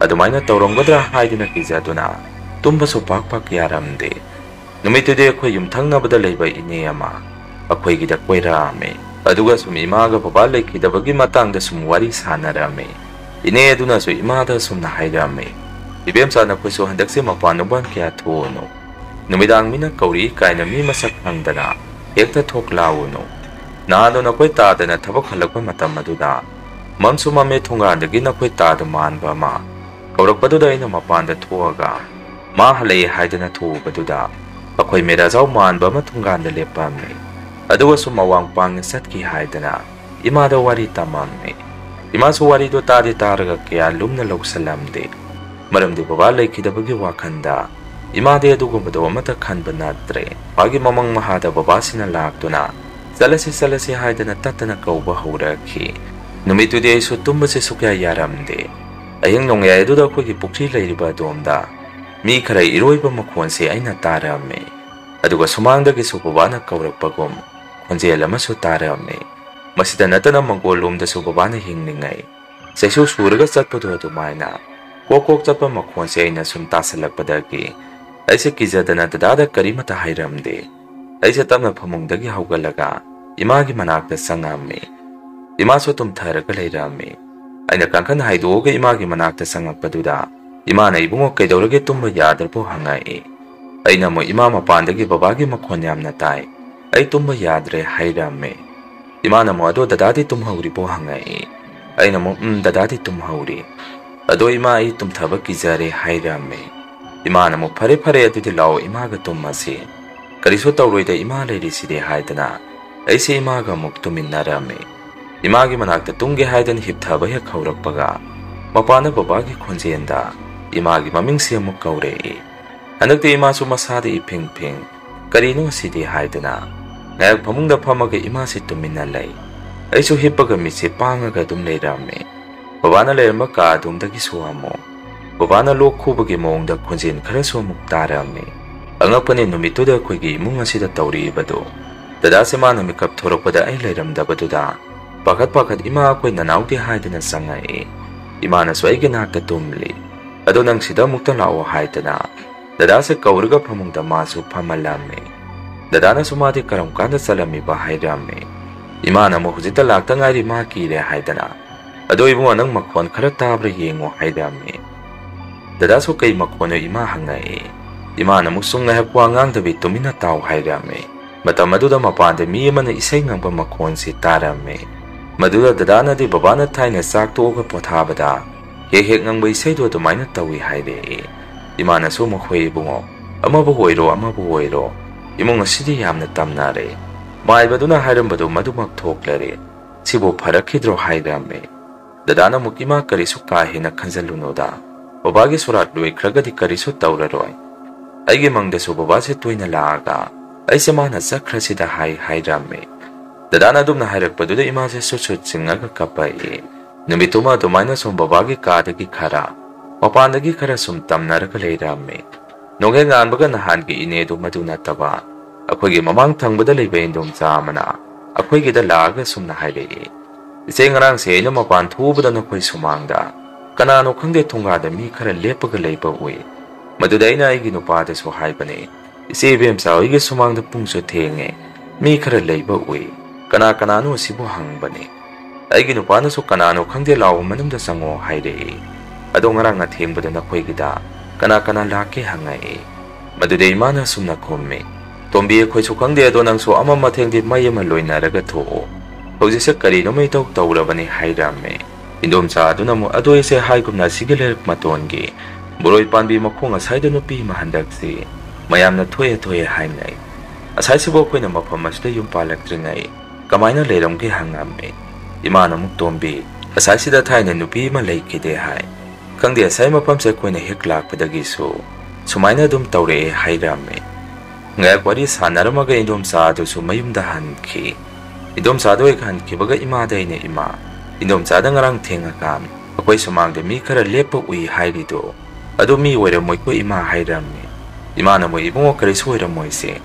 ꯑꯗꯨꯃꯥꯏꯅ ꯇꯧꯔꯝꯒꯗ꯭ꯔꯥ ꯍꯥꯏꯗꯨꯅ ꯀꯤꯖꯗꯨꯅ ꯇꯨꯝꯕꯁꯨ ꯄꯥꯛ ꯄꯥꯛ ꯌꯥꯔꯝꯗꯦ꯫ ꯅꯨꯃꯤꯠꯇꯨꯗꯤ ꯑꯩꯈꯣꯏ ꯌꯨꯝꯊꯪꯅꯕꯗ ꯂꯩꯕ ꯏꯅꯦ ꯑꯃ ꯑꯩꯈꯣꯏꯒꯤꯗ ꯀꯣꯏꯔꯛꯑꯝꯃꯤ꯫ ꯑꯗꯨꯒ ꯁꯨꯝ ꯏꯃꯥꯒ ꯕꯕꯥ ꯂꯩꯈꯤꯗꯕꯒꯤ ꯃꯇꯥꯡꯗ ꯁꯨꯝ ꯋꯥꯔꯤ ꯁꯥꯟꯅꯔꯝꯃꯤ꯫ ꯏꯅꯦ ꯑꯗꯨꯅꯁꯨ ꯏꯃꯥꯗ ꯁꯨꯝꯅ ꯍꯥꯏꯔꯝꯃꯤ, "ꯏꯕꯦꯝꯆꯥ, ꯅꯈꯣꯏꯁꯨ ꯍꯟꯗꯛꯁꯦ ꯃꯄꯥꯟ ꯅꯨꯡꯕꯥꯟ ꯀꯌꯥ ꯊꯣꯛꯎꯅꯨ꯫ ꯅꯨꯃꯤꯗꯥꯡ ꯃꯤꯅ ꯀꯧꯔꯛꯏ ꯀꯥꯏꯅ ꯃꯤ ꯃꯁꯛ ꯈꯪꯗꯅ ꯍꯦꯛꯇ ꯊꯣꯛ ꯂꯥꯎꯅꯨ꯫ ꯅꯍꯥꯟꯗꯣ ꯅꯈꯣꯏ ꯇꯥꯗꯅ ꯊꯕꯛ ꯍꯜꯂꯛꯄ ꯃꯇꯝ ꯑꯗꯨꯗ ꯃꯝꯁꯨ ꯃꯝꯃꯦ, ꯊꯣꯡꯒꯥꯟꯗꯒꯤ ꯅꯈꯣꯏ ꯇꯥꯗ ꯃꯥꯟꯕ ꯑꯃ ꯀꯧꯔꯛꯄꯗꯨꯗ ꯑꯩꯅ ꯃꯄꯥꯟꯗ ꯊꯣꯛꯑꯒ ꯃꯥ ꯍꯜꯂꯛꯑꯦ ꯍꯥꯏꯗꯅ ꯊꯣꯛꯎꯕꯗꯨꯗ ꯑꯩꯈꯣꯏ ꯃꯦꯔꯥꯖꯥꯎ ꯃꯥꯟꯕ ꯑꯃ ꯊꯣꯡꯒꯥꯟꯗ ꯂꯦꯞꯄꯝꯃꯤ꯫ ꯑꯗꯨꯒꯁꯨ ꯃꯋꯥꯡ ꯄꯥꯡꯅ ꯆꯠꯈꯤ" ꯍꯥꯏꯗꯅ ꯏꯃꯥꯗ ꯋꯥꯔꯤ ꯇꯝꯃꯝꯃꯤ꯫ ꯏꯃꯥꯁꯨ ꯋꯥꯔꯤꯗꯣ ꯇꯥꯗꯤ ꯇꯥꯔꯒ ꯀꯌꯥ ꯂꯨꯝꯅ ꯂꯧꯁꯜꯂꯝꯗꯦ꯫ ꯃꯔꯝꯗꯤ ꯕꯕꯥ ꯂꯩꯈꯤꯗꯕꯒꯤ ꯋꯥꯈꯜꯗ ꯏꯃꯥꯗꯤ ꯑꯗꯨꯒꯨꯝꯕꯗꯣ ꯑꯃꯠꯇ ꯈꯟꯕ ꯅꯠꯇ꯭ꯔꯦ꯫ ꯃꯥꯒꯤ ꯃꯃꯪ ꯃꯍꯥꯗ ꯕꯕꯥꯁꯤꯅ ꯂꯥꯛꯇꯨꯅ "ꯆꯠꯂꯁꯤ, ꯆꯠꯂꯁꯤ" ꯍꯥꯏꯗꯅ ꯇꯠꯇꯅ ꯀꯧꯕ ꯍꯧꯔꯛꯈꯤ꯫ ꯅꯨꯃꯤꯠꯇꯨꯗꯤ ꯑꯩꯁꯨ ꯇꯨꯝꯕꯁꯦ ꯁꯨꯛꯌꯥ ꯌꯥꯔꯝꯗꯦ꯫ ꯑꯍꯤꯡ ꯅꯣꯡꯌꯥꯏ ꯑꯗꯨꯗ ꯑꯩꯈꯣꯏꯒꯤ ꯄꯨꯈ꯭ꯔꯤ ꯂꯩꯔꯤꯕ ꯑꯗꯣꯝꯗ ꯃꯤ ꯈꯔ ꯏꯔꯣꯏꯕ ꯃꯈꯣꯟꯁꯦ ꯑꯩꯅ ꯇꯥꯔꯝꯃꯤ꯫ ꯑꯗꯨꯒ ꯁꯨꯃꯥꯡꯗꯒꯤꯁꯨ ꯕꯕꯥꯅ ꯀꯧꯔꯛꯄꯒꯨꯝ ꯈꯣꯟꯖꯦꯜ ꯑꯃꯁꯨ ꯇꯥꯔꯝꯃꯤ꯫ ꯃꯁꯤꯗ ꯅꯠꯇꯅ ꯃꯪꯒꯣꯜ ꯂꯣꯝꯗꯁꯨ ꯕꯕꯥꯅ ꯍꯤꯡꯂꯤꯉꯩ ꯆꯩꯁꯨ ꯁꯨꯔꯒ ꯆꯠꯄꯗꯣ ꯑꯗꯨꯃꯥꯏꯅ ꯀꯣꯛ ꯀꯣꯛ ꯆꯠꯄ ꯃꯈꯣꯟꯁꯦ ꯑꯩꯅ ꯁꯨꯝ ꯇꯥꯁꯜꯂꯛꯄꯗꯒꯤ ꯑꯩꯁꯦ ꯀꯤꯖꯗꯅ ꯗꯗꯥꯗ ꯀꯔꯤꯃꯠꯇ ꯍꯥꯏꯔꯝꯗꯦ꯫ ꯑꯩꯁꯦ ꯇꯞꯅ ꯐꯃꯨꯡꯗꯒꯤ ꯍꯧꯒꯠꯂꯒ ꯏꯃꯥꯒꯤ ꯃꯅꯥꯛꯇ ꯆꯪꯉꯝꯃꯤ꯫ ꯏꯃꯥꯁꯨ ꯇꯨꯝꯊꯔꯒ ꯂꯩꯔꯝꯃꯤ꯫ ꯑꯩꯅ ꯀꯥꯡꯈꯟ ꯍꯥꯏꯗꯣꯛꯑꯒ ꯏꯃꯥꯒꯤ ꯃꯅꯥꯛꯇ ꯆꯪꯉꯛꯄꯗꯨꯗ ꯏꯃꯥꯅ "ꯏꯕꯨꯡꯉꯣ, ꯀꯩꯗꯧꯔꯒꯦ, ꯇꯨꯝꯕ ꯌꯥꯗ꯭ꯔꯕꯣ?" ꯍꯪꯉꯛꯏ꯫ ꯑꯩꯅ ꯑꯃꯨꯛ "ꯏꯃꯥ, ꯃꯄꯥꯟꯗꯒꯤ ꯕꯕꯥꯒꯤ ꯃꯈꯣꯟ ꯌꯥꯝꯅ ꯇꯥꯏ, ꯑꯩ ꯇꯨꯝꯕ ꯌꯥꯗ꯭ꯔꯦ" ꯍꯥꯏꯔꯝꯃꯤ꯫ ꯏꯃꯥꯅ ꯑꯃꯨꯛ "ꯑꯗꯣ ꯗꯗꯥꯗꯤ ꯇꯨꯝꯍꯧꯔꯤꯕꯣ?" ꯍꯪꯉꯛꯏ꯫ ꯑꯩꯅ ꯑꯃꯨꯛ "ꯎꯝ, ꯗꯗꯥꯗꯤ ꯇꯨꯝꯍꯧꯔꯤ꯫ ꯑꯗꯣ ꯏꯃꯥ, ꯑꯩ ꯇꯨꯝꯊꯕ ꯀꯤꯖꯔꯦ" ꯍꯥꯏꯔꯝꯃꯤ꯫ ꯏꯃꯥꯅ ꯑꯃꯨꯛ "ꯐꯔꯦ, ꯐꯔꯦ, ꯑꯗꯨꯗꯤ ꯂꯥꯛꯑꯣ, ꯏꯃꯥꯒ ꯇꯨꯝꯃꯁꯤ꯫ ꯀꯔꯤꯁꯨ ꯇꯧꯔꯣꯏꯗ, ꯏꯃꯥ ꯂꯩꯔꯤꯁꯤꯗꯤ" ꯍꯥꯏꯗꯅ ꯑꯩꯁꯦ ꯏꯃꯥꯒ ꯑꯃꯨꯛ ꯇꯨꯝꯃꯤꯟꯅꯔꯝꯃꯤ꯫ ꯏꯃꯥꯒꯤ ꯃꯅꯥꯛꯇ ꯇꯨꯝꯒꯦ ꯍꯥꯏꯗꯅ ꯍꯤꯞꯊꯕ ꯍꯦꯛ ꯍꯧꯔꯛꯄꯒ ꯃꯄꯥꯟꯗ ꯕꯕꯥꯒꯤ ꯈꯣꯟꯖꯦꯜꯗ ꯏꯃꯥꯒꯤ ꯃꯃꯤꯡꯁꯦ ꯑꯃꯨꯛ ꯀꯧꯔꯛꯏ꯫ ꯍꯟꯗꯛꯇꯤ ꯏꯃꯥꯁꯨ ꯃꯁꯥꯗ ꯏꯐꯤꯡ ꯐꯤꯡ, "ꯀꯔꯤꯅꯣ ꯑꯁꯤꯗꯤ?" ꯍꯥꯏꯗꯅ ꯉꯥꯏꯍꯥꯛ ꯐꯃꯨꯡꯗ ꯐꯝꯃꯒ ꯏꯃꯥꯁꯤ ꯇꯨꯃꯤꯟꯅ ꯂꯩ꯫ ꯑꯩꯁꯨ ꯍꯤꯞꯄꯒ ꯃꯤꯠꯁꯦ ꯄꯥꯡꯉꯒ ꯑꯗꯨꯝ ꯂꯩꯔꯝꯃꯤ꯫ ꯕꯕꯥꯅ ꯂꯩꯔꯝꯕ ꯀꯥ ꯑꯗꯣꯝꯗꯒꯤꯁꯨ ꯑꯃꯨꯛ ꯕꯕꯥꯅ ꯂꯣꯛ ꯈꯨꯕꯒꯤ ꯃꯑꯣꯡꯗ ꯈꯣꯟꯖꯦꯜ ꯈꯔꯁꯨ ꯑꯃꯨꯛ ꯇꯥꯔꯝꯃꯤ꯫ ꯑꯉꯛꯄꯅꯤ, ꯅꯨꯃꯤꯠꯇꯨꯗ ꯑꯩꯈꯣꯏꯒꯤ ꯏꯃꯨꯡ ꯑꯁꯤꯗ ꯇꯧꯔꯛꯏꯕꯗꯨ꯫ ꯗꯗꯥꯁꯦ ꯃꯥꯅ ꯃꯤꯀꯞ ꯊꯣꯔꯛꯄꯗ ꯑꯩ ꯂꯩꯔꯝꯗꯕꯗꯨꯗ ꯄꯥꯈꯠ ꯄꯥꯈꯠ "ꯏꯃꯥ, ꯑꯩꯈꯣꯏ ꯅꯅꯥꯎꯗꯤ?" ꯍꯥꯏꯗꯅ ꯆꯪꯉꯛꯏ꯫ ꯏꯃꯥꯅꯁꯨ ꯑꯩꯒꯤ ꯅꯥꯛꯇ ꯇꯨꯝꯂꯤ꯫ "ꯑꯗꯣ ꯅꯪ ꯁꯤꯗ ꯑꯃꯨꯛꯇ ꯂꯥꯛꯑꯣ" ꯍꯥꯏꯗꯅ ꯗꯗꯥꯁꯦ ꯀꯧꯔꯒ ꯐꯃꯨꯡꯗ ꯃꯥꯁꯨ ꯐꯝꯍꯜꯂꯝꯃꯤ꯫ ꯗꯗꯥꯅꯁꯨ "ꯃꯥꯗꯤ ꯀꯔꯝ ꯀꯥꯟꯗ ꯆꯠꯂꯝꯃꯤꯕ?" ꯍꯥꯏꯔꯝꯃꯤ꯫ ꯏꯃꯥꯅ ꯑꯃꯨꯛ "ꯍꯧꯖꯤꯛꯇ ꯂꯥꯛꯇ ꯉꯥꯏꯔꯤ, ꯃꯥ ꯀꯤꯔꯦ" ꯍꯥꯏꯗꯅ "ꯑꯗꯣ ꯏꯕꯨꯡꯉꯣ, ꯅꯪ ꯃꯈꯣꯟ ꯈꯔ ꯇꯥꯕ꯭ꯔꯥ ꯌꯦꯡꯉꯣ" ꯍꯥꯏꯔꯝꯃꯤ꯫ "ꯗꯗꯥꯁꯨ ꯀꯩ ꯃꯈꯣꯟꯅꯣ ꯏꯃꯥ?" ꯍꯪꯉꯛꯏ꯫ ꯏꯃꯥꯅ ꯑꯃꯨꯛ "ꯁꯨꯝ ꯉꯥꯏꯍꯥꯛ ꯋꯥ ꯉꯥꯡꯗꯕꯤ ꯇꯨꯃꯤꯟꯅ ꯇꯥꯎ" ꯍꯥꯏꯔꯝꯃꯤ꯫ ꯃꯇꯝ ꯑꯗꯨꯗ ꯃꯄꯥꯟꯗ ꯃꯤ ꯑꯃꯅ ꯏꯁꯩ ꯉꯪꯕ ꯃꯈꯣꯟꯁꯤ ꯇꯥꯔꯝꯃꯤ꯫ ꯃꯗꯨꯗ ꯗꯗꯥꯅꯗꯤ ꯕꯕꯥꯅ ꯊꯥꯏꯅ ꯆꯥꯛ ꯇꯣꯛꯑꯒ ꯄꯣꯊꯥꯕꯗ ꯍꯦꯛ ꯍꯦꯛ ꯉꯪꯕ ꯏꯁꯩꯗꯣ ꯑꯗꯨꯃꯥꯏꯅ ꯇꯧꯏ ꯍꯥꯏꯔꯛꯏ꯫ ꯏꯃꯥꯅꯁꯨ "ꯃꯈꯣꯏ ꯏꯕꯨꯡꯉꯣ, ꯑꯃꯕꯨ ꯑꯣꯏꯔꯣ, ꯑꯃꯕꯨ ꯑꯣꯏꯔꯣ, ꯏꯃꯨꯡ ꯑꯁꯤꯗꯤ ꯌꯥꯝꯅ ꯇꯝꯅꯔꯦ꯫ ꯃꯥꯏꯕꯗꯨꯅ ꯍꯥꯏꯔꯝꯕꯗꯨ ꯃꯗꯨꯃꯛ ꯊꯣꯛꯂꯔꯦ꯫ ꯁꯤꯕꯨ ꯐꯔꯛꯈꯤꯗ꯭ꯔꯣ?" ꯍꯥꯏꯔꯝꯃꯤ꯫ ꯗꯗꯥꯅ ꯑꯃꯨꯛ "ꯏꯃꯥ, ꯀꯔꯤꯁꯨ ꯀꯥ ꯍꯦꯟꯅ ꯈꯟꯖꯜꯂꯨꯅꯨꯗ꯫ ꯕꯕꯥꯒꯤ ꯁꯣꯔꯥꯠ ꯂꯣꯏꯈ꯭ꯔꯒꯗꯤ ꯀꯔꯤꯁꯨ ꯇꯧꯔꯔꯣꯏ꯫ ꯑꯩꯒꯤ ꯃꯪꯗꯁꯨ ꯕꯕꯥꯁꯦ ꯇꯣꯏꯅ ꯂꯥꯛꯑꯒ ꯑꯩꯁꯦ ꯃꯥꯅ ꯆꯠꯈ꯭ꯔꯁꯤꯗ ꯍꯥꯏ ꯍꯥꯏꯔꯝꯃꯤ꯫ ꯗꯗꯥꯅ ꯑꯗꯨꯝꯅ ꯍꯥꯏꯔꯛꯄꯗꯨꯗ ꯏꯃꯥꯁꯦ ꯁꯨꯠ ꯁꯨꯠ ꯆꯤꯡꯉꯒ ꯀꯞꯄꯛꯏ꯫ ꯅꯨꯃꯤꯠꯇꯨꯃ ꯑꯗꯨꯃꯥꯏꯅ ꯁꯨꯝ ꯕꯕꯥꯒꯤ ꯀꯥꯗꯒꯤ ꯈꯔ, ꯃꯄꯥꯟꯗꯒꯤ ꯈꯔ ꯁꯨꯝ ꯇꯝꯅꯔꯒ ꯂꯩꯔꯝꯃꯤ꯫ ꯅꯣꯡꯍꯦꯛ ꯉꯥꯟꯕꯒ ꯅꯍꯥꯟꯒꯤ ꯏꯅꯦꯗꯨ ꯃꯗꯨ ꯅꯠꯇꯕ, ꯑꯩꯈꯣꯏꯒꯤ ꯃꯃꯥꯡ ꯊꯪꯕꯗ ꯂꯩꯕ ꯏꯟꯗꯣꯝꯆꯥ ꯑꯃꯅ ꯑꯩꯈꯣꯏꯒꯤꯗ ꯂꯥꯛꯑꯒ ꯁꯨꯝꯅ ꯍꯥꯏꯔꯛꯏ, "ꯏꯆꯦ, ꯉꯔꯥꯡꯁꯦ ꯑꯩꯅ ꯃꯄꯥꯟ ꯊꯣꯛꯎꯕꯗ ꯅꯈꯣꯏ ꯁꯨꯃꯥꯡꯗ ꯀꯅꯥꯅꯣ ꯈꯪꯗꯦ ꯊꯣꯡꯒꯥꯗ ꯃꯤ ꯈꯔ ꯂꯦꯞꯄꯒ ꯂꯩꯕ ꯎꯏ꯫ ꯃꯗꯨꯗ ꯑꯩꯅ ꯑꯩꯒꯤ ꯅꯨꯄꯥꯗꯁꯨ ꯍꯥꯏꯕꯅꯦ, 'ꯏꯆꯦ ꯏꯕꯦꯝꯆꯥ ꯍꯣꯏꯒꯤ ꯁꯨꯃꯥꯡꯗ ꯄꯨꯡꯁꯨ ꯊꯦꯡꯉꯦ, ꯃꯤ ꯈꯔ ꯂꯩꯕ ꯎꯏ, ꯀꯅꯥ ꯀꯅꯥꯅꯣ ꯑꯁꯤꯕꯨ?' ꯍꯪꯕꯅꯦ꯫ ꯑꯩꯒꯤ ꯅꯨꯄꯥꯅꯁꯨ 'ꯀꯅꯥꯅꯣ ꯈꯪꯗꯦ ꯂꯥꯎꯕ ꯃꯅꯨꯡꯗ ꯆꯪꯉꯣ' ꯍꯥꯏꯔꯛꯏ꯫ ꯑꯗꯣ ꯉꯔꯥꯡ ꯑꯊꯦꯡꯕꯗ ꯅꯈꯣꯏꯒꯤꯗ ꯀꯅꯥ ꯀꯅꯥ ꯂꯥꯛꯀꯦ ꯍꯪꯉꯛꯏ꯫ ꯃꯗꯨꯗ ꯏꯃꯥꯅ ꯑꯁꯨꯝꯅ ꯈꯨꯝꯃꯤ, "ꯇꯣꯝꯕꯤ, ꯑꯩꯈꯣꯏꯁꯨ ꯈꯪꯗꯦ, ꯑꯗꯣ ꯅꯪꯁꯨ ꯑꯃ ꯃꯊꯦꯡꯗꯤ ꯃꯩ ꯑꯃ ꯂꯣꯏꯅꯔꯒ ꯊꯣꯛꯑꯣ꯫ ꯍꯧꯖꯤꯛꯁꯦ ꯀꯔꯤꯅꯣꯃ ꯏꯇꯧ ꯇꯧꯔꯕꯅꯤ" ꯍꯥꯏꯔꯝꯃꯤ꯫ ꯏꯟꯗꯣꯝꯆꯥ ꯑꯗꯨꯅ ꯑꯃꯨꯛ, "ꯑꯗꯣ ꯏꯆꯦ, ꯍꯥꯏꯒꯨꯝꯅ ꯑꯁꯤꯒꯤ ꯂꯩꯔꯛ ꯃꯇꯣꯟꯒꯤ ꯕꯣꯔꯣꯏ ꯄꯥꯟꯕꯤ ꯃꯈꯣꯡ ꯑꯁꯥꯏꯗ ꯅꯨꯄꯤ ꯑꯃ ꯍꯟꯗꯛꯁꯤ ꯃꯌꯥꯝꯅ ꯊꯣꯛꯑꯦ ꯊꯣꯛꯑꯦ ꯍꯥꯏꯅꯩ꯫ ꯑꯁꯥꯏꯁꯤꯕꯨ ꯑꯩꯈꯣꯏꯅ ꯃꯐꯝ ꯑꯁꯤꯗ ꯌꯨꯝ ꯄꯥꯜꯂꯛꯇ꯭ꯔꯤꯉꯩ ꯀꯃꯥꯏꯅ ꯂꯩꯔꯝꯒꯦ?" ꯍꯪꯉꯝꯃꯤ꯫ ꯏꯃꯥꯅ ꯑꯃꯨꯛ, "ꯇꯣꯝꯕꯤ, ꯑꯁꯥꯏꯁꯤꯗ ꯊꯥꯏꯅ ꯅꯨꯄꯤ ꯑꯃ ꯂꯩꯈꯤꯗꯦ ꯍꯥꯏ꯫ ꯈꯪꯗꯦ, ꯑꯁꯥꯏ ꯃꯐꯝꯁꯦ ꯑꯩꯈꯣꯏꯅ ꯍꯦꯛ ꯂꯥꯛꯄꯗꯒꯤꯁꯨ ꯁꯨꯃꯥꯏꯅ ꯑꯗꯨꯝ ꯇꯧꯔꯛꯑꯦ" ꯍꯥꯏꯔꯝꯃꯤ꯫ ꯉꯥꯏꯍꯥꯛ ꯋꯥꯔꯤ ꯁꯥꯟꯅꯔꯝꯃꯒ ꯏꯟꯗꯣꯝꯆꯥ ꯑꯗꯨꯁꯨ ꯃꯌꯨꯝꯗ ꯍꯟꯈꯤ꯫ ꯏꯟꯗꯣꯝꯆꯥꯗ ꯍꯦꯛ ꯍꯟꯈꯤꯕꯒ ꯏꯃꯥꯗ ꯑꯩꯅ, "ꯏꯃꯥ, ꯏꯟꯗꯣꯝꯆꯥꯗ ꯉꯔꯥꯡ ꯊꯦꯡꯉꯀꯥꯟ ꯑꯩꯈꯣꯏ ꯁꯨꯃꯥꯡꯗ ꯃꯤ ꯈꯔ ꯂꯦꯞꯄ ꯎꯏ ꯍꯥꯏꯔꯤꯗꯣ, ꯑꯗꯨ ꯃꯤ ꯑꯣꯏꯔꯝꯃꯣꯏꯀꯣ ꯏꯃꯥ" ꯍꯥꯏꯔꯝꯃꯤ꯫ ꯏꯃꯥꯅ ꯑꯃꯨꯛ, "ꯏꯕꯨꯡꯉꯣ, ꯀꯔꯤꯁꯨ ꯑꯣꯏꯔꯝꯃꯣꯏꯁꯦ,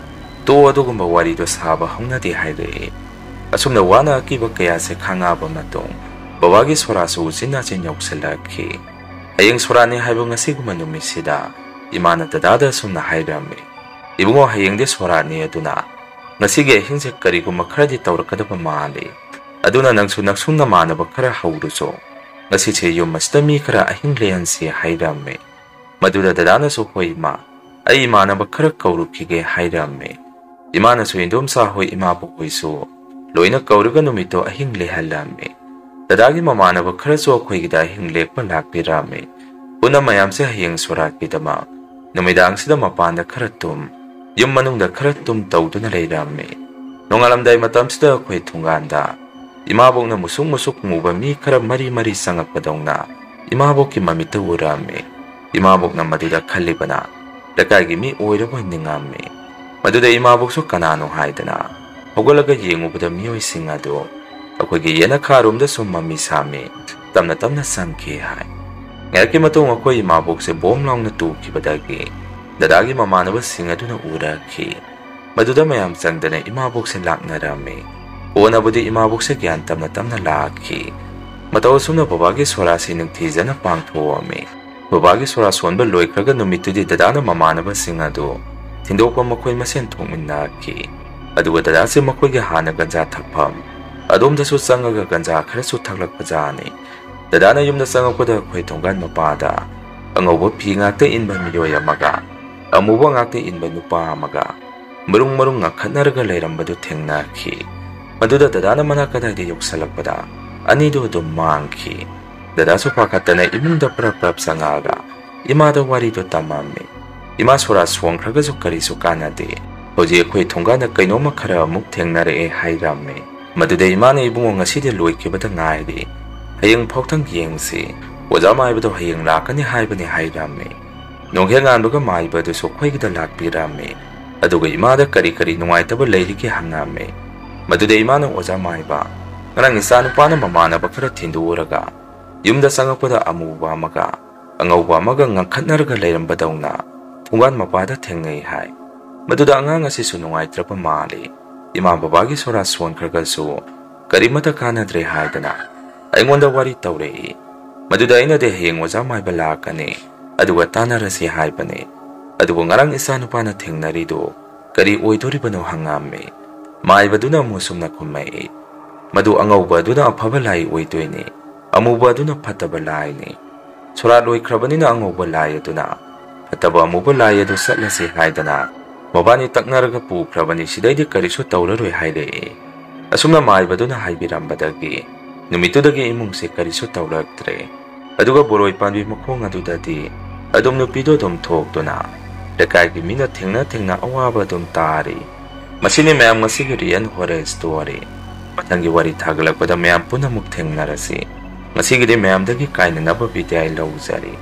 ꯇꯣ, ꯑꯗꯨꯒꯨꯝꯕ ꯋꯥꯔꯤꯗꯣ ꯁꯥꯕ ꯍꯧꯅꯗꯦ" ꯍꯥꯏꯔꯛꯑꯦ꯫ ꯑꯁꯨꯝꯅ ꯋꯥꯅ ꯑꯀꯤꯕ ꯀꯌꯥꯁꯦ ꯈꯥꯡꯉꯛꯑꯕ ꯃꯇꯨꯡ ꯕꯕꯥꯒꯤ ꯁꯣꯔꯥꯁꯨ ꯎꯆꯤꯟ ꯅꯥꯆꯤꯟ ꯌꯧꯁꯤꯜꯂꯛꯈꯤ꯫ ꯍꯌꯦꯡ ꯁꯣꯔꯥꯠꯅꯤ ꯍꯥꯏꯕ ꯉꯁꯤꯒꯨꯝꯕ ꯅꯨꯃꯤꯠꯁꯤꯗ ꯏꯃꯥꯅ ꯗꯗꯥꯗ ꯑꯁꯨꯝꯅ ꯍꯥꯏꯔꯝꯃꯤ, "ꯏꯕꯨꯡꯉꯣ, ꯍꯌꯦꯡꯗꯤ ꯁꯣꯔꯥꯠꯅꯤ, ꯑꯗꯨꯅ ꯉꯁꯤꯒꯤ ꯑꯍꯤꯡꯁꯦ ꯀꯔꯤꯒꯨꯝꯕ ꯈꯔꯗꯤ ꯇꯧꯔꯛꯀꯗꯕ ꯃꯥꯜꯂꯤ꯫ ꯑꯗꯨꯅ ꯅꯪꯁꯨ ꯅꯛꯁꯨ ꯅꯃꯥꯟꯅꯕ ꯈꯔ ꯍꯧꯔꯨꯆꯣ꯫ ꯉꯁꯤꯁꯦ ꯌꯨꯝ ꯑꯁꯤꯗ ꯃꯤ ꯈꯔ ꯑꯍꯤꯡ ꯂꯦꯛꯍꯟꯁꯤ" ꯍꯥꯏꯔꯝꯃꯤ꯫ ꯃꯗꯨꯗ ꯗꯗꯥꯅꯁꯨ, "ꯍꯣꯏ ꯏꯃꯥ, ꯑꯩ ꯏꯃꯥꯟꯅꯕ ꯈꯔ ꯀꯧꯔꯨꯈꯤꯒꯦ" ꯍꯥꯏꯔꯝꯃꯤ꯫ ꯏꯃꯥꯅꯁꯨ ꯏꯟꯗꯣꯝꯆꯥ ꯍꯣꯏ, ꯏꯃꯥꯕꯣꯛ ꯍꯣꯏꯁꯨ ꯂꯣꯏꯅ ꯀꯧꯔꯒ ꯅꯨꯃꯤꯠꯇꯣ ꯑꯍꯤꯡ ꯂꯦꯛꯍꯜꯂꯝꯃꯤ꯫ ꯗꯗꯥꯒꯤ ꯃꯃꯥꯟꯅꯕ ꯈꯔꯁꯨ ꯑꯩꯈꯣꯏꯒꯤꯗ ꯑꯍꯤꯡ ꯂꯦꯛꯄ ꯂꯥꯛꯄꯤꯔꯝꯃꯤ꯫ ꯄꯨꯟꯅ ꯃꯌꯥꯝꯁꯦ ꯍꯌꯦꯡ ꯁꯣꯔꯥꯠꯀꯤꯗꯃꯛ ꯅꯨꯃꯤꯗꯥꯡꯁꯤꯗ ꯃꯄꯥꯟꯗ ꯈꯔ ꯇꯨꯝ, ꯌꯨꯝ ꯃꯅꯨꯡꯗ ꯈꯔ ꯇꯨꯝ ꯇꯧꯗꯨꯅ ꯂꯩꯔꯝꯃꯤ꯫ ꯅꯣꯡꯉꯥꯜꯂꯝꯗꯥꯏ ꯃꯇꯝꯁꯤꯗ ꯑꯩꯈꯣꯏ ꯊꯣꯡꯒꯥꯟꯗ ꯏꯃꯥꯕꯣꯛꯅ ꯃꯨꯁꯨꯛ ꯃꯨꯁꯨꯛ ꯃꯨꯕ ꯃꯤ ꯈꯔ ꯃꯔꯤ ꯃꯔꯤ ꯆꯪꯉꯛꯄꯗꯧꯅ ꯏꯃꯥꯕꯣꯛꯀꯤ ꯃꯃꯤꯠꯇ ꯎꯔꯝꯃꯤ꯫ ꯏꯃꯥꯕꯣꯛꯅ ꯃꯗꯨꯗ ꯈꯜꯂꯤꯕꯅ, ꯂꯩꯀꯥꯏꯒꯤ ꯃꯤ ꯑꯣꯏꯔꯕꯣꯏ ꯅꯤꯡꯉꯝꯃꯤ꯫ ꯃꯗꯨꯗ ꯏꯃꯥꯕꯣꯛꯁꯨ ꯀꯅꯥꯅꯣ ꯍꯥꯏꯗꯅ ꯍꯧꯒꯠꯂꯒ ꯌꯦꯡꯉꯨꯕꯗ ꯃꯤꯑꯣꯏꯁꯤꯡ ꯑꯗꯨ ꯑꯩꯈꯣꯏꯒꯤ ꯌꯦꯅꯈꯥꯔꯣꯝꯗ ꯁꯨꯝ ꯃꯃꯤ ꯁꯥꯝꯃꯤ꯫ ꯇꯞꯅ ꯇꯞꯅ ꯆꯪꯈꯤ ꯍꯥꯏ꯫ ꯉꯥꯏꯍꯥꯛꯀꯤ ꯃꯇꯨꯡ ꯑꯩꯈꯣꯏ ꯏꯃꯥꯕꯣꯛꯁꯦ ꯕꯣꯝ ꯂꯥꯎꯅ ꯇꯨꯈꯤꯕꯗꯒꯤ ꯗꯗꯥꯒꯤ ꯃꯃꯥꯟꯅꯕꯁꯤꯡ ꯑꯗꯨꯅ ꯎꯔꯛꯈꯤ꯫ ꯃꯗꯨꯗ ꯃꯌꯥꯝ ꯆꯪꯗꯅ ꯏꯃꯥꯕꯣꯛꯁꯦ ꯂꯥꯛꯅꯔꯝꯃꯤ꯫ ꯀꯣꯟꯅꯕꯨꯗꯤ ꯏꯃꯥꯕꯣꯛꯁꯦ ꯒ꯭ꯌꯥꯟ ꯇꯞꯅ ꯇꯞꯅ ꯂꯥꯛꯈꯤ꯫ ꯃꯇꯧ ꯑꯁꯨꯝꯅ ꯕꯕꯥꯒꯤ ꯁꯣꯔꯥꯠꯁꯤ ꯅꯤꯡꯊꯤꯖꯅ ꯄꯥꯡꯊꯣꯛꯑꯝꯃꯤ꯫ ꯕꯕꯥꯒꯤ ꯁꯣꯔꯥꯠ ꯁꯣꯟꯕ ꯂꯣꯏꯈ꯭ꯔꯒ ꯅꯨꯃꯤꯠꯇꯨꯗꯤ ꯗꯗꯥꯅ ꯃꯃꯥꯟꯅꯕꯁꯤꯡ ꯑꯗꯨ ꯊꯤꯟꯗꯣꯛꯄ ꯃꯈꯣꯏ ꯃꯁꯦꯟ ꯊꯣꯛꯃꯤꯟꯅꯈꯤ꯫ ꯑꯗꯨꯒ ꯗꯗꯥꯁꯦ ꯃꯈꯣꯏꯒꯤ ꯍꯥꯟꯅ ꯒꯟꯖꯥ ꯊꯛꯐꯝ ꯑꯗꯣꯝꯗꯁꯨ ꯆꯪꯉꯒ ꯒꯟꯖꯥ ꯈꯔꯁꯨ ꯊꯛꯂꯛꯄꯖꯥꯠꯅꯤ꯫ ꯗꯗꯥꯅ ꯌꯨꯝꯗ ꯆꯪꯉꯛꯄꯗ ꯑꯩꯈꯣꯏ ꯊꯣꯡꯒꯥꯟ ꯃꯄꯥꯗ ꯑꯉꯧꯕ ꯐꯤ ꯉꯥꯛꯇ ꯏꯟꯕ ꯃꯤꯑꯣꯏ ꯑꯃꯒ ꯑꯃꯨꯕ ꯉꯥꯛꯇ ꯏꯟꯕ ꯅꯨꯄꯥ ꯑꯃꯒ ꯃꯔꯨꯡ ꯃꯔꯨꯡ ꯉꯥꯡꯈꯠꯅꯔꯒ ꯂꯩꯔꯝꯕꯗꯨ ꯊꯦꯡꯅꯈꯤ꯫ ꯃꯗꯨꯗ ꯗꯗꯥꯅ ꯃꯅꯥꯛ ꯀꯗꯥꯏꯗ ꯌꯧꯁꯜꯂꯛꯄꯗ ꯑꯅꯤꯗꯨ ꯑꯗꯨꯝ ꯃꯥꯡꯈꯤ꯫ ꯗꯗꯥꯁꯨ ꯄꯥꯈꯠꯇꯅ ꯏꯃꯨꯡꯗ ꯄ꯭ꯔꯞ ꯄ꯭ꯔꯞ ꯆꯪꯉꯛꯑꯒ ꯏꯃꯥꯗ ꯋꯥꯔꯤꯗꯨ ꯇꯝꯃꯝꯃꯤ꯫ ꯏꯃꯥ ꯁꯣꯔꯥ ꯁꯣꯟꯈ꯭ꯔꯒꯁꯨ ꯀꯔꯤꯁꯨ ꯀꯥꯟꯅꯗꯦ꯫ ꯍꯧꯖꯤꯛ ꯑꯩꯈꯣꯏ ꯊꯣꯡꯒꯥꯟꯗ ꯀꯩꯅꯣꯝꯃ ꯈꯔ ꯑꯃꯨꯛ ꯊꯦꯡꯅꯔꯛꯑꯦ ꯍꯥꯏꯔꯝꯃꯤ꯫ ꯃꯗꯨꯗ ꯏꯃꯥꯅ, "ꯏꯕꯨꯡꯉꯣ, ꯉꯁꯤꯗꯤ ꯂꯣꯏꯈꯤꯕꯗ ꯉꯥꯏꯔꯤ꯫ ꯍꯌꯦꯡ ꯐꯥꯎꯇꯪ ꯌꯦꯡꯁꯤ꯫ ꯑꯣꯖꯥ ꯃꯥꯏꯕꯗꯣ ꯍꯌꯦꯡ ꯂꯥꯛꯀꯅꯤ ꯍꯥꯏꯕꯅꯤ," ꯍꯥꯏꯔꯝꯃꯤ꯫ ꯅꯣꯡꯍꯦꯛ ꯉꯥꯟꯕꯒ ꯃꯥꯏꯕ ꯑꯗꯨꯁꯨ ꯑꯩꯈꯣꯏꯒꯤꯗ ꯂꯥꯛꯄꯤꯔꯝꯃꯤ꯫ ꯑꯗꯨꯒ ꯏꯃꯥꯗ ꯀꯔꯤ ꯀꯔꯤ ꯅꯨꯡꯉꯥꯏꯇꯕ ꯂꯩꯔꯤꯒꯦ ꯍꯪꯉꯝꯃꯤ꯫ ꯃꯗꯨꯗ ꯏꯃꯥꯅ, "ꯑꯣꯖꯥ ꯃꯥꯏꯕ, ꯉꯔꯥꯡ ꯏꯆꯥꯅꯨꯄꯥꯅ ꯃꯃꯥꯟꯅꯕ ꯈꯔ ꯊꯤꯟꯗꯣꯛꯎꯔꯒ ꯌꯨꯝꯗ ꯆꯪꯉꯛꯄꯗ ꯑꯃꯨꯕ ꯑꯃꯒ ꯑꯉꯧꯕ ꯑꯃꯒ ꯉꯪꯈꯠꯅꯔꯒ ꯂꯩꯔꯝꯕꯗꯧꯅ ꯊꯣꯡꯒꯥꯟ ꯃꯄꯥꯗ ꯊꯦꯡꯅꯩ ꯍꯥꯏ꯫ ꯃꯗꯨꯗ ꯑꯉꯥꯡ ꯑꯁꯤꯁꯨ ꯅꯨꯡꯉꯥꯏꯇ꯭ꯔꯕ ꯃꯥꯜꯂꯤ꯫ ꯏꯃꯥ ꯕꯕꯥꯒꯤ ꯁꯣꯔꯥ ꯁꯣꯟꯈ꯭ꯔꯒꯁꯨ ꯀꯔꯤꯃꯠꯇ ꯀꯥꯟꯅꯗ꯭ꯔꯦ ꯍꯥꯏꯗꯅ ꯑꯩꯉꯣꯟꯗ ꯋꯥꯔꯤ ꯇꯧꯔꯛꯏ꯫ ꯃꯗꯨꯗ ꯑꯩꯅꯗꯤ ꯍꯌꯦꯡ ꯑꯣꯖꯥ ꯃꯥꯏꯕ ꯂꯥꯛꯀꯅꯤ, ꯑꯗꯨꯒ ꯇꯥꯟꯅꯔꯁꯤ ꯍꯥꯏꯕꯅꯤ꯫ ꯑꯗꯨꯕꯨ ꯉꯔꯥꯡ ꯏꯆꯥꯅꯨꯄꯥꯅ ꯊꯦꯡꯅꯔꯤꯗꯨ ꯀꯔꯤ ꯑꯣꯏꯗꯣꯔꯤꯕꯅꯣ?" ꯍꯪꯉꯝꯃꯤ꯫ ꯃꯥꯏꯕꯗꯨꯅ ꯑꯃꯨꯛ ꯁꯨꯝꯅ ꯈꯨꯝꯃꯛꯏ, "ꯃꯗꯨ ꯑꯉꯧꯕ ꯑꯗꯨꯅ ꯑꯐꯕ ꯂꯥꯏ ꯑꯣꯏꯗꯣꯏꯅꯤ, ꯑꯃꯨꯕ ꯑꯗꯨꯅ ꯐꯠꯇꯕ ꯂꯥꯏꯅꯤ꯫ ꯁꯣꯔꯥꯠ ꯂꯣꯏꯈ꯭ꯔꯕꯅꯤꯅ ꯑꯉꯧꯕ ꯂꯥꯏ ꯑꯗꯨꯅ ꯐꯠꯇꯕ ꯑꯃꯨꯕ ꯂꯥꯏ ꯑꯗꯨ ꯆꯠꯂꯁꯤ ꯍꯥꯏꯗꯅ ꯃꯕꯥꯅꯤ ꯇꯛꯅꯔꯒ ꯄꯨꯈ꯭ꯔꯕꯅꯤ, ꯁꯤꯗꯩꯗꯤ ꯀꯔꯤꯁꯨ ꯇꯧꯔꯔꯣꯏ," ꯍꯥꯏꯔꯛꯏ꯫ ꯑꯁꯨꯝꯅ ꯃꯥꯏꯕꯗꯨꯅ ꯍꯥꯏꯕꯤꯔꯝꯕꯗꯒꯤ ꯅꯨꯃꯤꯠꯇꯨꯗꯒꯤ ꯏꯃꯨꯡꯁꯦ ꯀꯔꯤꯁꯨ ꯇꯧꯔꯛꯇ꯭ꯔꯦ꯫ ꯑꯗꯨꯒ ꯕꯣꯔꯣꯏ ꯄꯥꯝꯕꯤ ꯃꯈꯣꯡ ꯑꯗꯨꯗꯗꯤ ꯑꯗꯨꯝ ꯅꯨꯄꯤꯗꯣ ꯑꯗꯨꯝ ꯊꯣꯛꯇꯨꯅ ꯂꯩꯀꯥꯏꯒꯤ ꯃꯤꯅ ꯊꯦꯡꯅ ꯊꯦꯡꯅ ꯑꯋꯥꯕ ꯑꯗꯨꯝ ꯇꯥꯔꯤ꯫ ꯃꯁꯤꯅꯤ ꯃꯌꯥꯝ ꯉꯁꯤꯒꯤ ꯔꯤꯌꯦꯜ ꯍꯣꯔꯔ ꯁ꯭ꯇꯣꯔꯤ꯫ ꯃꯊꯪꯒꯤ ꯋꯥꯔꯤ ꯊꯥꯒꯠꯂꯛꯄꯗ ꯃꯌꯥꯝ ꯄꯨꯟꯅ ꯑꯃꯨꯛ ꯊꯦꯡꯅꯔꯁꯤ꯫ ꯉꯁꯤꯒꯤꯗꯤ ꯃꯌꯥꯝꯗꯒꯤ ꯀꯥꯏꯅꯅꯕ ꯕꯤꯗꯥꯏ ꯂꯧꯖꯔꯤ꯫